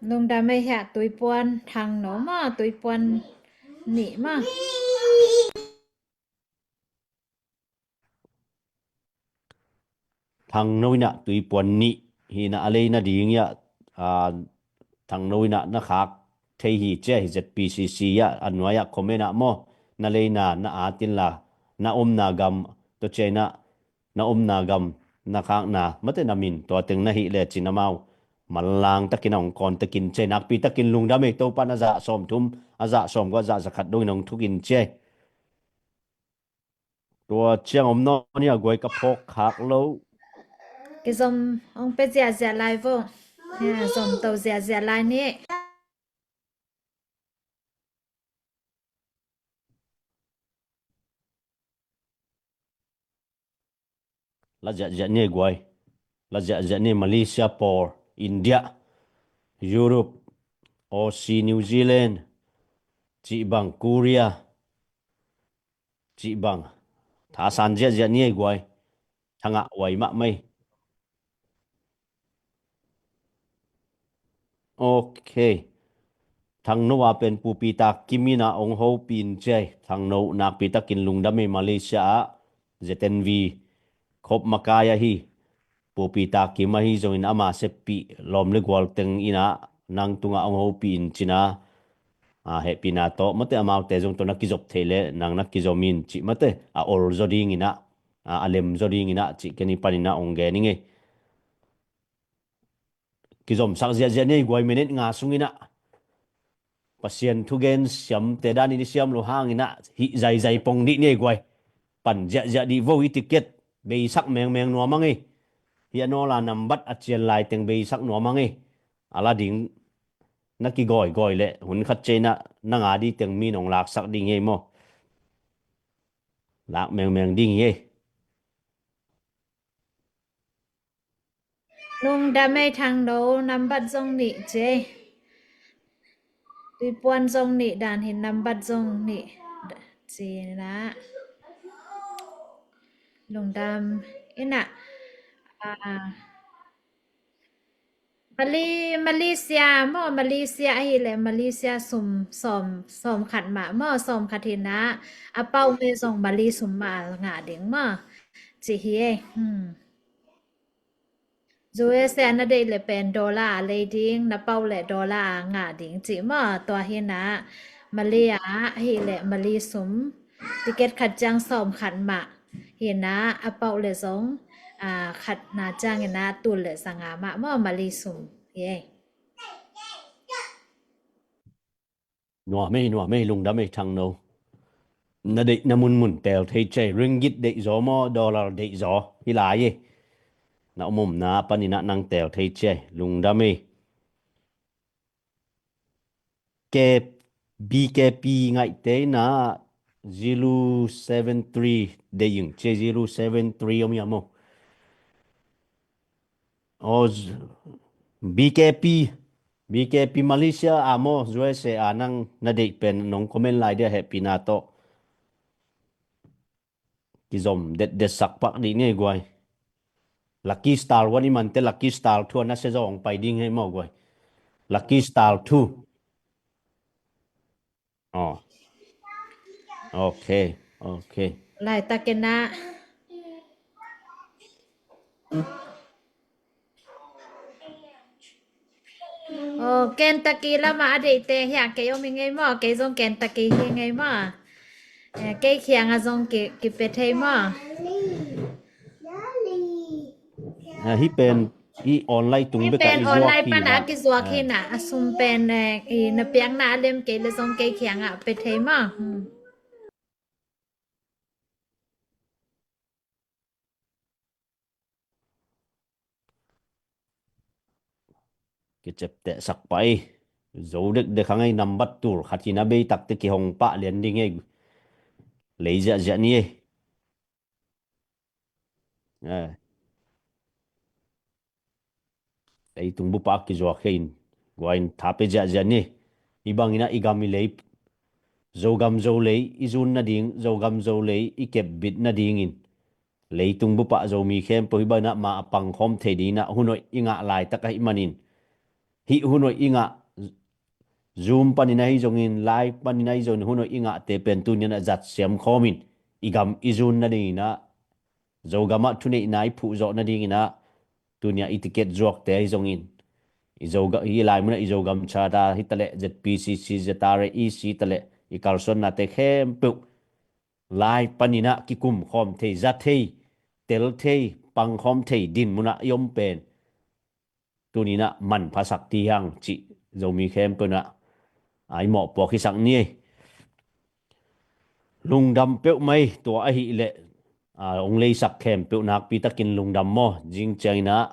Lungdam ei hia, Tuipuan thang no maw, Tuipuan nih maw. Thangno in ah Tuipuan nih hi in ah a lei nading hi ah, a, Thangno in ah na khak thei hi ci a, hi Z P C C hi ah, a nuai ah comment ah maw, na leina na at inla, na omna gam, tua ciang in ah na omna gam, na khakna, mate na min, tua teng na hih le cin amau manlang takin a hong kawn takin ci a, nakpi takin lungdam ei, Topa'n a zah sawmthum, a zah sawmkua, a zah zakhat dongin hong thukin ci a. Tua ciang om nawn hi a guai, ka phawk khak lo. Kizom hong pia ziahziah lai vo. Ya, zom to ziahziah lai ni. La ziahziah ni ei guai. La ziahziah ni ei, Malaysia pawl, India, Europe, Aussie, New Zealand, cih bang, Korea, cih bang. Thasan ziahziah ni ei guai. Thangah huai mahmah ei. Ok. Thangno a pen Pu Peter Kim in ah hong hopih in ci a, Thangno nakpi takin lungdam ei, Malaysia ah Z N V khop makai ahi Pu Peter Kim ahi zongin ama seppih lawm le gual teng in ah nang tungah hong hopih in cin a, a, hehpihna tawh, mate amaute zong tawh na kizop theih leh nang na kizom in cih, mate a ol zaw dingin ah, a, a lem zaw dingin ah cih ken i panin ah hong gen ing ei. Kizomsak ziahziah ni ei guai, minute nga sungin ah. Pasian thugen siamte danin i siam loh hangin ah hih zaizai pong dih ni ei guai. Pan ziahziah dih vo, i ticket beisak mengmeng nuam ing ei. Hih a nawl a nambat a cian lai teng beisak nuam ing ei. A la ding na kigawigawih leh hun khat ciang in ah na nga dih teng mi'n hong laksak ding hi ei maw. Lak mengmeng ding hi ei. Lungdam ei, Thangno nambat zong nih ci ei. Tuipuan zong nih dan hi, nambat zong nih ci in ah. Lungdam in ah. A, Mali-, Malaysia maw, Malaysia ahih leh Malaysia sum sawm, sawmkhat mah maw, sawmkhat hi in ah, a pau mah zong Mali sum mah a ngah ding maw, ci hi ei. Hmm. U S A na deih leh pen dollar a lei ding, na pau leh dollar a ngah ding cih maw, tua hi in ah, Mali ah ahih leh Mali sum, ticket khat ciang sawmkhat mah hi in ah, a pau leh zong, a, khatna ciangin ah tul leh zanga mah maw, Mali sum hi ei. Nuam ei, nuam ei, lungdam ei Thangno. Na deihna munmun teel thei ci ei, ringgit deih zaw maw, dollar deih zaw hi lai ei. Na om omna panin ah nang teel thei ci ei, lungdam ei. K-, B K P ngaihte in ah zero seven three deih ing ci ei, zero seven three om hiam maw? Aw, z-, B K P, B K P Malaysia a maw, U S A a nang na deih pen nong comment lai dia, hehpihna tawh. Kizom detdet sak pak dih ni ei guai. Lucky Star one i mante Lucky Star two a nasia zaw hong pai ding hi ei maw guai. Lucky Star two. Aw. Ok, ok. Laitakin ah. Aw, Kentucky lamah a deihte hiah kei om ing ei maw, kei zong Kentucky hi ing ei maw. Eh, kei kiangah zong ki, kipia thei maw. Ah, hih pen, hih online tung bek ah i zuak hi in ah. Hih pen online pan a kizuak hi in ah, a sum pen, eh, i na piakna a lem kei leh zong kei kiangah pia thei maw. Hmm. Kiciaptehsak pah ei. Zo dekdek hang ei, nambat tul khat hi in ah, bei takte kihong pah lian ding ei. Lei ziahziah ni ei. Eh. Leitung bup ah kizuak hi in, guai in tha pia ziahziah ni. Hih bangin ah i gam i lei, Zogam Zolei i zun nading, Zogam Zolei i kepbit nadingin, leitung bup ah Zomi khempeuh hih bangin ah ma a pangkhawm thei dingin ah hun hoih i ngah laitak ahih manin, hih hun hoih i ngah, Zoom panin ahi zongin, live panin ahi zongin, hun hoih i ngahte pen tuni in ah zat siam khawmin, i gam i zun nadingin ah Zogamah thuneihna i phuhzawh nadinginah tunia i ticket zuakte ahi zongin, i Zoga-, i lai munah i Zogam Charter hitaleh, Z P C C, Z R A, E C taleh, i kalsuannate khempeuh lai paninah kikum khawm thei, za thei, tel thei, pang khawm thei din munah i om pen tuninah manphasak ti hiang cih Zomi khempeuh inah a i mawhpuak hisak ni. Lungdam peuhmai tua ahileh, a, hong leisak khempeuh nakpitakin lungdam maw. Zing cianginah,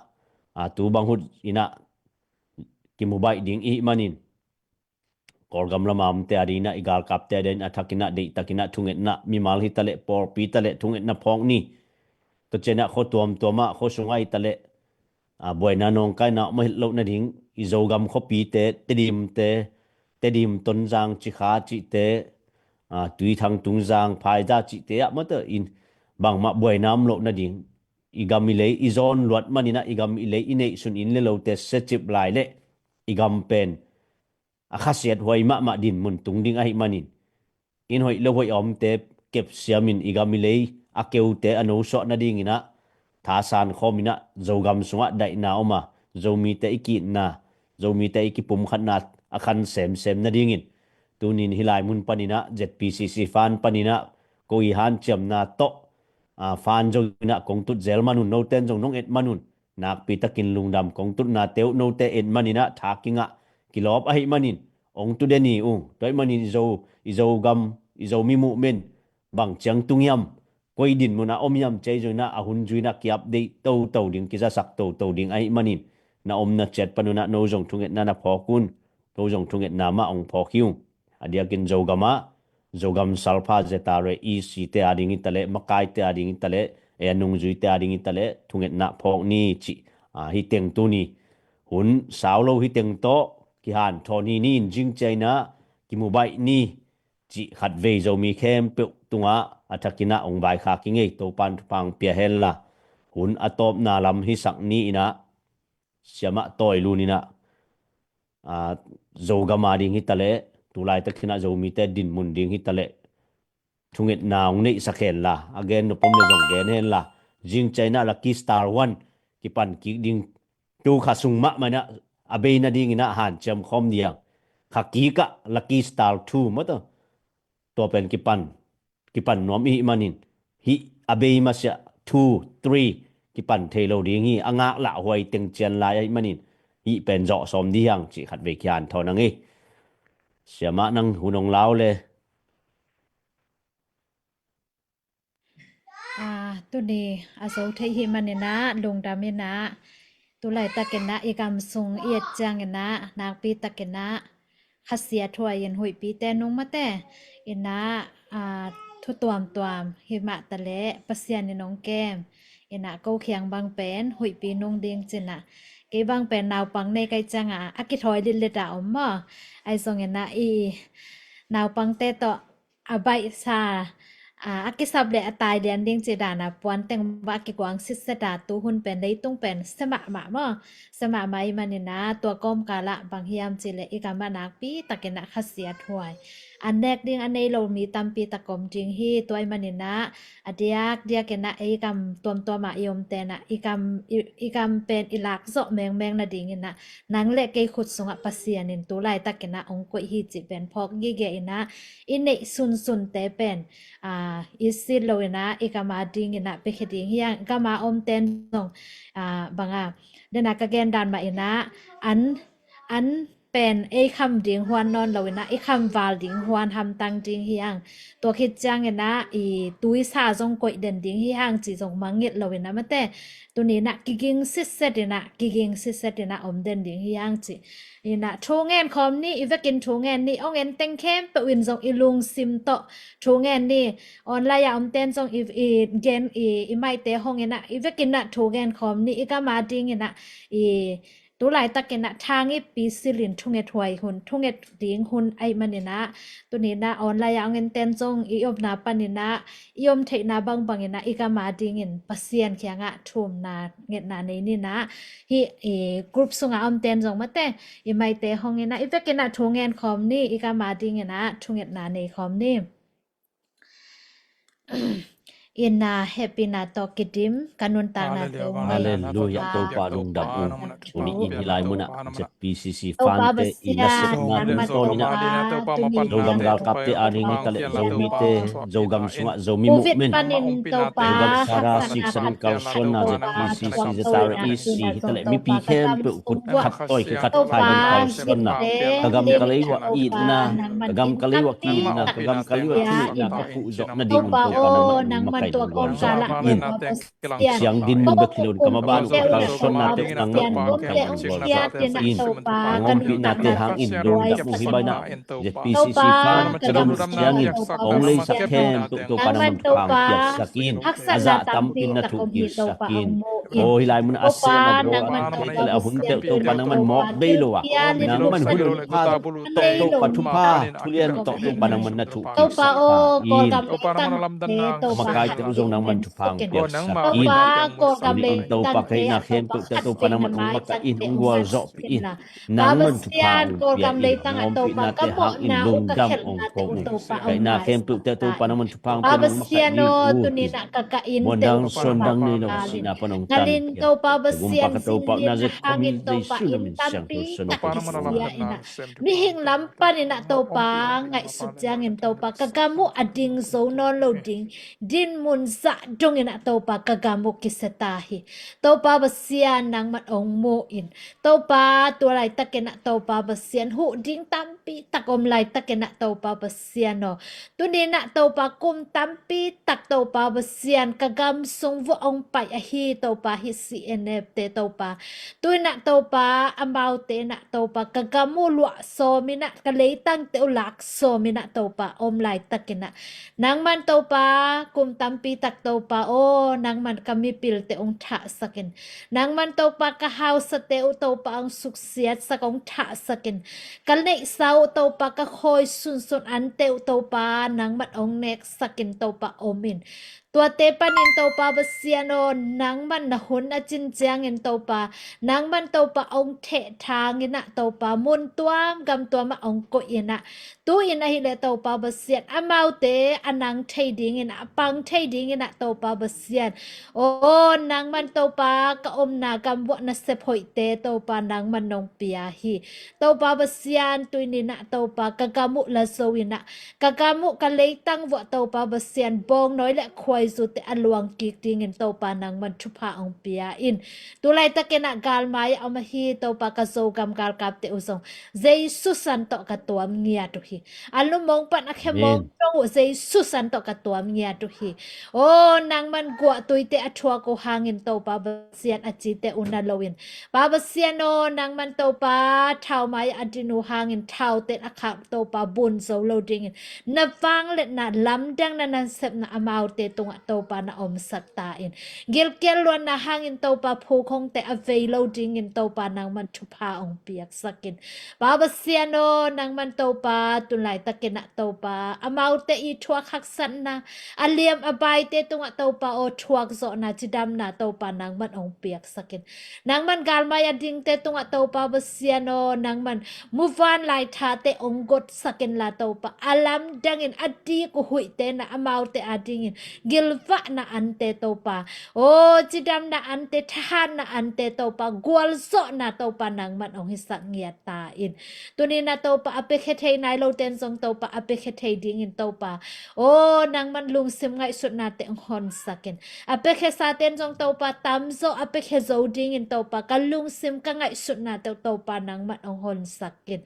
a, tu bang hut inah kimubaih ding ihih manin, Kawlgam lama omte adinginah, i galkapte adingin a thakinah, deihtakinah thungetna, mimal hitaleh, pawlpi taleh thungetna phawk ni. Tua cianah khua tuamtuamah, khua sungah hitaleh, a, buaina nawngkaina om a hilh loh nading, i Zogam khuapite, Tedimte, Tedim, Tonzang, Cikha cihte, a, Tuithang, Tungzang, Phaiza cihte ah mataw in bangmah buaina om loh nading, i gam i lei i zawn luat maninah, i gam i lei i neihsun in le lote siacip lai leh i gam pen a khasiat huai mahmah dinmun tung ding ahih manin, in hoih lo hoih a omte kepsiamin, i gam i lei a keute a nosuah nadinginah thasan khawminah, Zogam sungah daihna om a, Zomite i ki-itna, Zomite i kipumkhatna a khan semsem nadingin, tunin hih lai mun paninah, Z P C C fan paninah, ko i hanciamna tawh, a, fan zonginah kong tut zel manun, noten zong nong et manun, nakpitakin lungdam. Kong tutnate uh note et maninah tha kingah kilawp ahih manin, hong tu den hi ung. Tua ahih manin i Zo, i Zogam, i Zomi movement bang ciang tung hiam, koi dinmunah om hiam ci-a i zuinah, a hun zuinah ki-update toto ding, kizasak toto ding ahih manin, na omna ciat panunah no zong thungetna na phawk un. No zong thungetna mah hong phawk hi ung. A diakin Zogamah, Zogam Salpha, Z R A, E C te ading hitaleh, makaite ading hitaleh, ei a nungzuite ading hitaleh, thungetna phawk ni cih, a, hih teng tuni hun sau lo hih teng tawh kihanthawn hi ni. In zing cianginah kimubaih ni cih khatvei Zomi khempeuh tungah a thakinah hong vaikhak hi ing ei. Topan thupha pia henla, hun a tawpna lam hisak ni inah, siamah tawi lun inah, a, Zogam ading hitaleh, tu laitakinah Zomite dinmun ding hitaleh, thungetna hong neihsak henla, a gen nop om le zong gen henla. Zing cianginah Lucky Star one kipan kik ding, tu kha sung mahmah inah a bei nadinginah hanciam khawm ding. Kha kikah Lucky Star two mataw, tua pen kipan, kipan nuam ihih manin, hih a bei masiah two, three kipan thei lo ding hi. A ngaklah huai teng cian lai ahih manin, hih pen zawh sawm ding hiang cih khatvei kihanthawn ang ei. Siamah, nang hun hong lau le. A, tuni a zo thei hih maninah lungdam inah, tu laitakinah i gam sung i et cianginah nakpitakinah khasiat huai in huihpite nung mate inah, a, thu tuamtuam hih mah taleh Pasian in hong kem inah, ko khiang bang pen huihpi nung ding cinah, kei bang pen naupang nei kai ciangah a kithawi litlit a om maw. Ahi zonginah i naupangte tawh a baihsa, a, a kisap le a tai lian ding cih dana puanteng bah a kikuang sitset a, tuhun pen leitung pen sia mahmah maw. Sia mahmah ahih maninah tua kawmkalah bang hiam cihleh i gamah nakpitakinah khasiat huai, a nek ding a nei lo mi tampi tak om ding hi. Tua ahih maninah a diakdiakinah ei gam tuamtuamah i omte inah i gam, i, i gam pen i lakzawh mengmeng nadinginah nang le kei khut sungah Pasian in tu laitakinah hong koih hi cih pen phawk gige inah, i neih sunsunte pen, a, i sit lo inah i gam adinginah piakhia ding hiang. Gam a omten zong, a, banga, dena ka gen dan mah inah an, an pen ei kham ding huan nawn lo inah i khamval ding huan hamtang ding hiang. Tua khit cianginah i tuisa zong koih den ding hiang cih zong mangngilh lo inah mate, tuninah kiging sitset inah, kiging sitset inah om den ding hiang cih. Inah thu ngen khawm ni, i vekin thu ngen ni, hong en teng khempeuh in zong i lungsim tawh thu ngen ni. Online a omten zong i, i gen, i, i maite hong inah i vekinah thu ngen khawm ni. I gam adinginah i tu laitakinah thangippi silin thunget huai hun, thunget ding hun ahih maninah, tuninah online a hong enten zong i omna paninah, i om theihna bangbanginah i gam adingin Pasian kiangah thumna ngetna nei ninah, hih i group sunga omten zong mate, i maite hong inah i vekinah thu ngen khawm ni, i gam adinginah thungetna nei khawm ni. Inn ah hehpihna tawh kidim ka nuntakna teng. Halleluiah, Topa lungdam uh. Tuni in hih lai munah Z P C C fante i nasepna tungtawn inah Zogam galkapte ading hitaleh Zomite, Zogam sungah Zomi movement, Zogam Sara siksan in kalsuanna Z P C C, Z R E C hitaleh mipi khempeuh kut khat tawi kikhat phai bang kalsuanna, ka gam ka lei uah itna, ka gam ka lei uah ki-itna, ka gam ka lei uah thuneihna ka puh zawh nading Topa nangmah in gualzawh in. Siang dinmun bek hi lo in ka maban uh ka kalsuannate uh nangmah in gualzawh in. Nang ompihna te hangin lungdam uh hi bainah Z P C C fante dong siangin hong leisak khempeuh Topa nangman thupha hong piaksak in. A zah tampin na thuh kiksak in. Aw hih lai munah a seh mawk lo a, a hun teh uh Topa nangman mawk bei lo a, nangman hun hun pha tawh Topa thupha thulian tawh Topa nangman na thuh kiksak in. Makaite uh zong nangman thupha hong piaksak in. Tuni in Topa ka hihna khempeuh teh Topa nangman hong makaih in, hong gualzawhpih in. Nangman thupha hong pia in. Nang ompihna te hangin lungdam hong ko in. Ka hihna khempeuh teh Topa nangman thupha hong pia in, hong makaih ding uh hi. Muan dang suan dang nei lo sihna pan hong tanpih in. Topa ka Topa uh, Nazareth khua mi Jesu na min siangtho suan hong pia in. Mihing lam panin ah Topa ngaihsut ciangin Topa ka gam uh a ding zo nawn lo ding, dinmun zah dongin ah Topa ka gam uh kisia ta hi. Topa Pasian nangman hong mu in. Topa tua laitakin ah Topa Pasian huh ding tampi tak om laitakin ah Topa Pasian aw. Tuni in ah Topa kum tampi tak Topa Pasian ka gam sung vuah hong pai ahi Topa hih C N F te Topa. Tu in ah Topa amaute in ah Topa ka gam uh luah sawm in ah ka leitangte uh lak sawm in ah Topa om laitakin ah nangman Topa kum tampi tak Topa aw nangman ka mipilte hong thahsak in. Nangman Topa ka hausate uh Topa hong suksiatsak hong thahsak in. Ka neihsa uh Topa ka khawi sunsun ante uh Topa nangman hong neksak in Topa om in. Tuate panin Topa Pasian aw nangman na hun a cin ciangin Topa nangman Topa hong thehthang in ah Topa mun tuam gam tuam ah hong koih in ah. Tu in ahileh Topa Pasian amaute a nang thei dingin ah a pang thei dingin ah Topa Pasian aw nangman Topa ka omna gam vuah nasep hoihte Topa nangman nong pia hi. Topa Pasian tuni in ah Topa ka gam uh la zo in ah ka gam uh ka leitang vuah Topa Pasian bawngnawi le khuaizute a luang kik dingin Topa nangman thupha hong pia in. Tu laitakin ah galmai a om ahi Topa ka Zogam galkapte uh zong Jesu san tawh ka tuam ngiat uh hi. A lungmong pan a khemawng dong uh Jesu san tawh ka tuam ngiat uh hi. Aw nangman guahtuite a thuak uh hangin Topa Pasian a cite uh na lo in. Pa Pasian aw nangman Topa thaumai a din uh hangin thaute a khak Topa bun zo lo dingin na vangliatna lamdang na nasepna amaute tungah Topa na omsak ta in. Gilkial luanna hangin Topa phukhongte a vei lo dingin Topa nangman thupha hong piaksak in. Pa Pasian aw nangman Topa tun laitakin ah Topa amaute i thuak haksatna a liam a baite tungah Topa aw thuak zawhna cidamna Topa nangman hong piaksak in. Nangman galmai a dingte tungah Topa Pasian aw nangman muvanlai thate hong gotsak inla Topa a lamdangin a dik uh huihte na amaute a dingin gilvahna ante Topa aw cidamna ante thahatna ante Topa gualzawhna Topa nangman hong hisak ngiat ta in. Tuni in ah Topa a piakhia thei nai lote in zong Topa a piakhia thei dingin Topa aw nangman lungsim ngaihsutnate hong honsak in. A piakhiasate in zong Topa tamzaw a piakhia zo dingin Topa ka lungsim ka ngaihsutnate uh Topa nangman hong honsak in.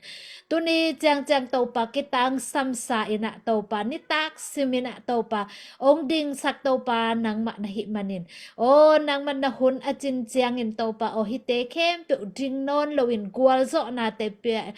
Tuni ciangciang Topa kitangsamsa in ah Topa nitak sim in ah Topa hong dingsak Topa nangmah na hih manin aw nangman na hun a cin ciangin Topa aw hihte khempeuh ding nawn loin gualzawhnate pia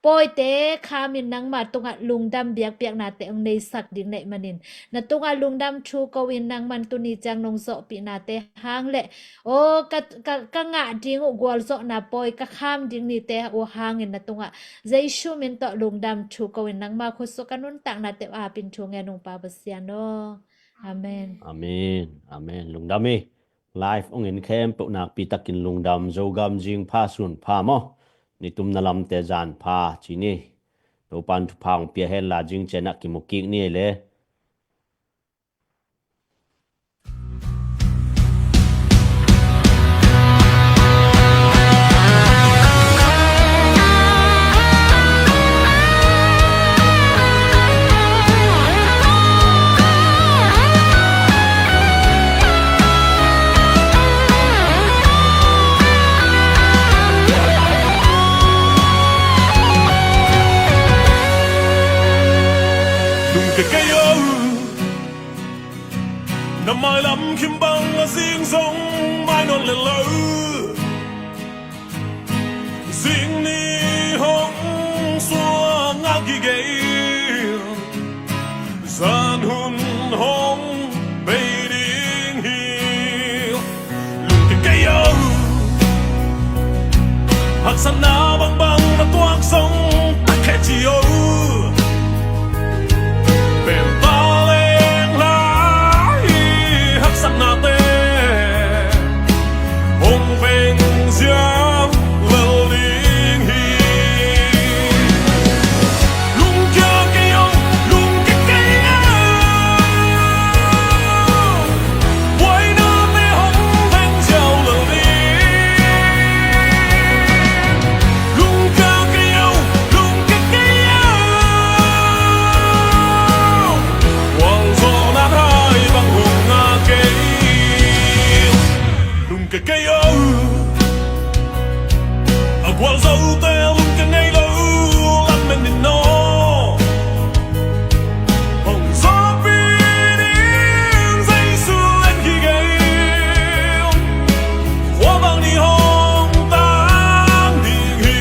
pawite khamin nangma tungah lungdam biakpiaknate hong neisak ding neih manin na tungah lungdam thu ko in nangman tuni ciang nong zawhpihnate hang le aw ka, ka, ka ngah ding uh gualzawhna pawi ka kham ding nite uh hangin na tungah Jesu min tawh lungdam thu ko in nangma khutsu ka nuntaknate uh apin thu ngen ung Pa Pasian aw. Amen. Amen. Amen. Lungdam hi. Live hong en khempeuh nakpi takin lungdam. Zogam zing pha sun pha maw. Nitumna lamte zan pha ci ni. Topan thupha hong pia hen la zing cianah kimu kik ni ei le. Kim bang a zing zong mai nawn lel lo. Zing ni hong suang a kigei, zan hun hong bei ding hi. Lungkia kei o. Haksatna bangbang na tuak zong tak khe ci o. Pen ta leng lai haksatnate hong veng ziau lel ding hi. Lungkia kei o, lungkia kei o. Buainate hong veng ziau lel ding. Lungkia kei o, lungkia kei o. Gualzawhna hai bang hong ngak kei. Lungkia kei o. A gualzote lungkia ngei lo, lamen in aw. Hong zawhpih ding Jesu en kigei. Khua bang ni hong tang ding hi.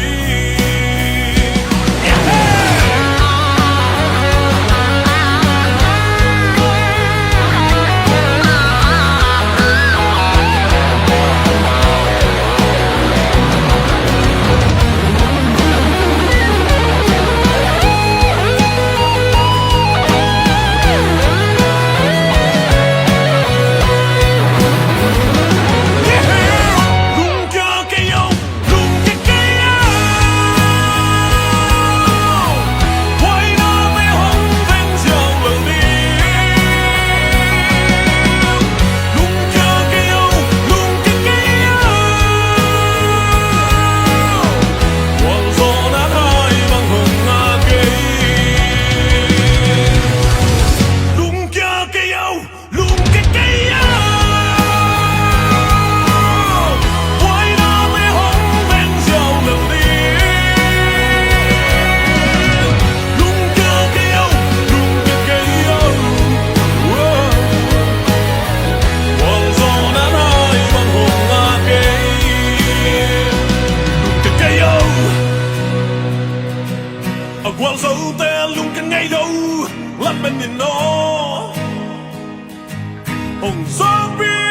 Lungkia kei o, lungkia kei o. Buainate hong veng ziau lel ding. Lungkia kei o, lungkia kei o. Gualzawhna hai bang hong ngak kei. Lungkia kei o. A gualzote lungkia ngei lo, lamen in aw. Hong zawhpih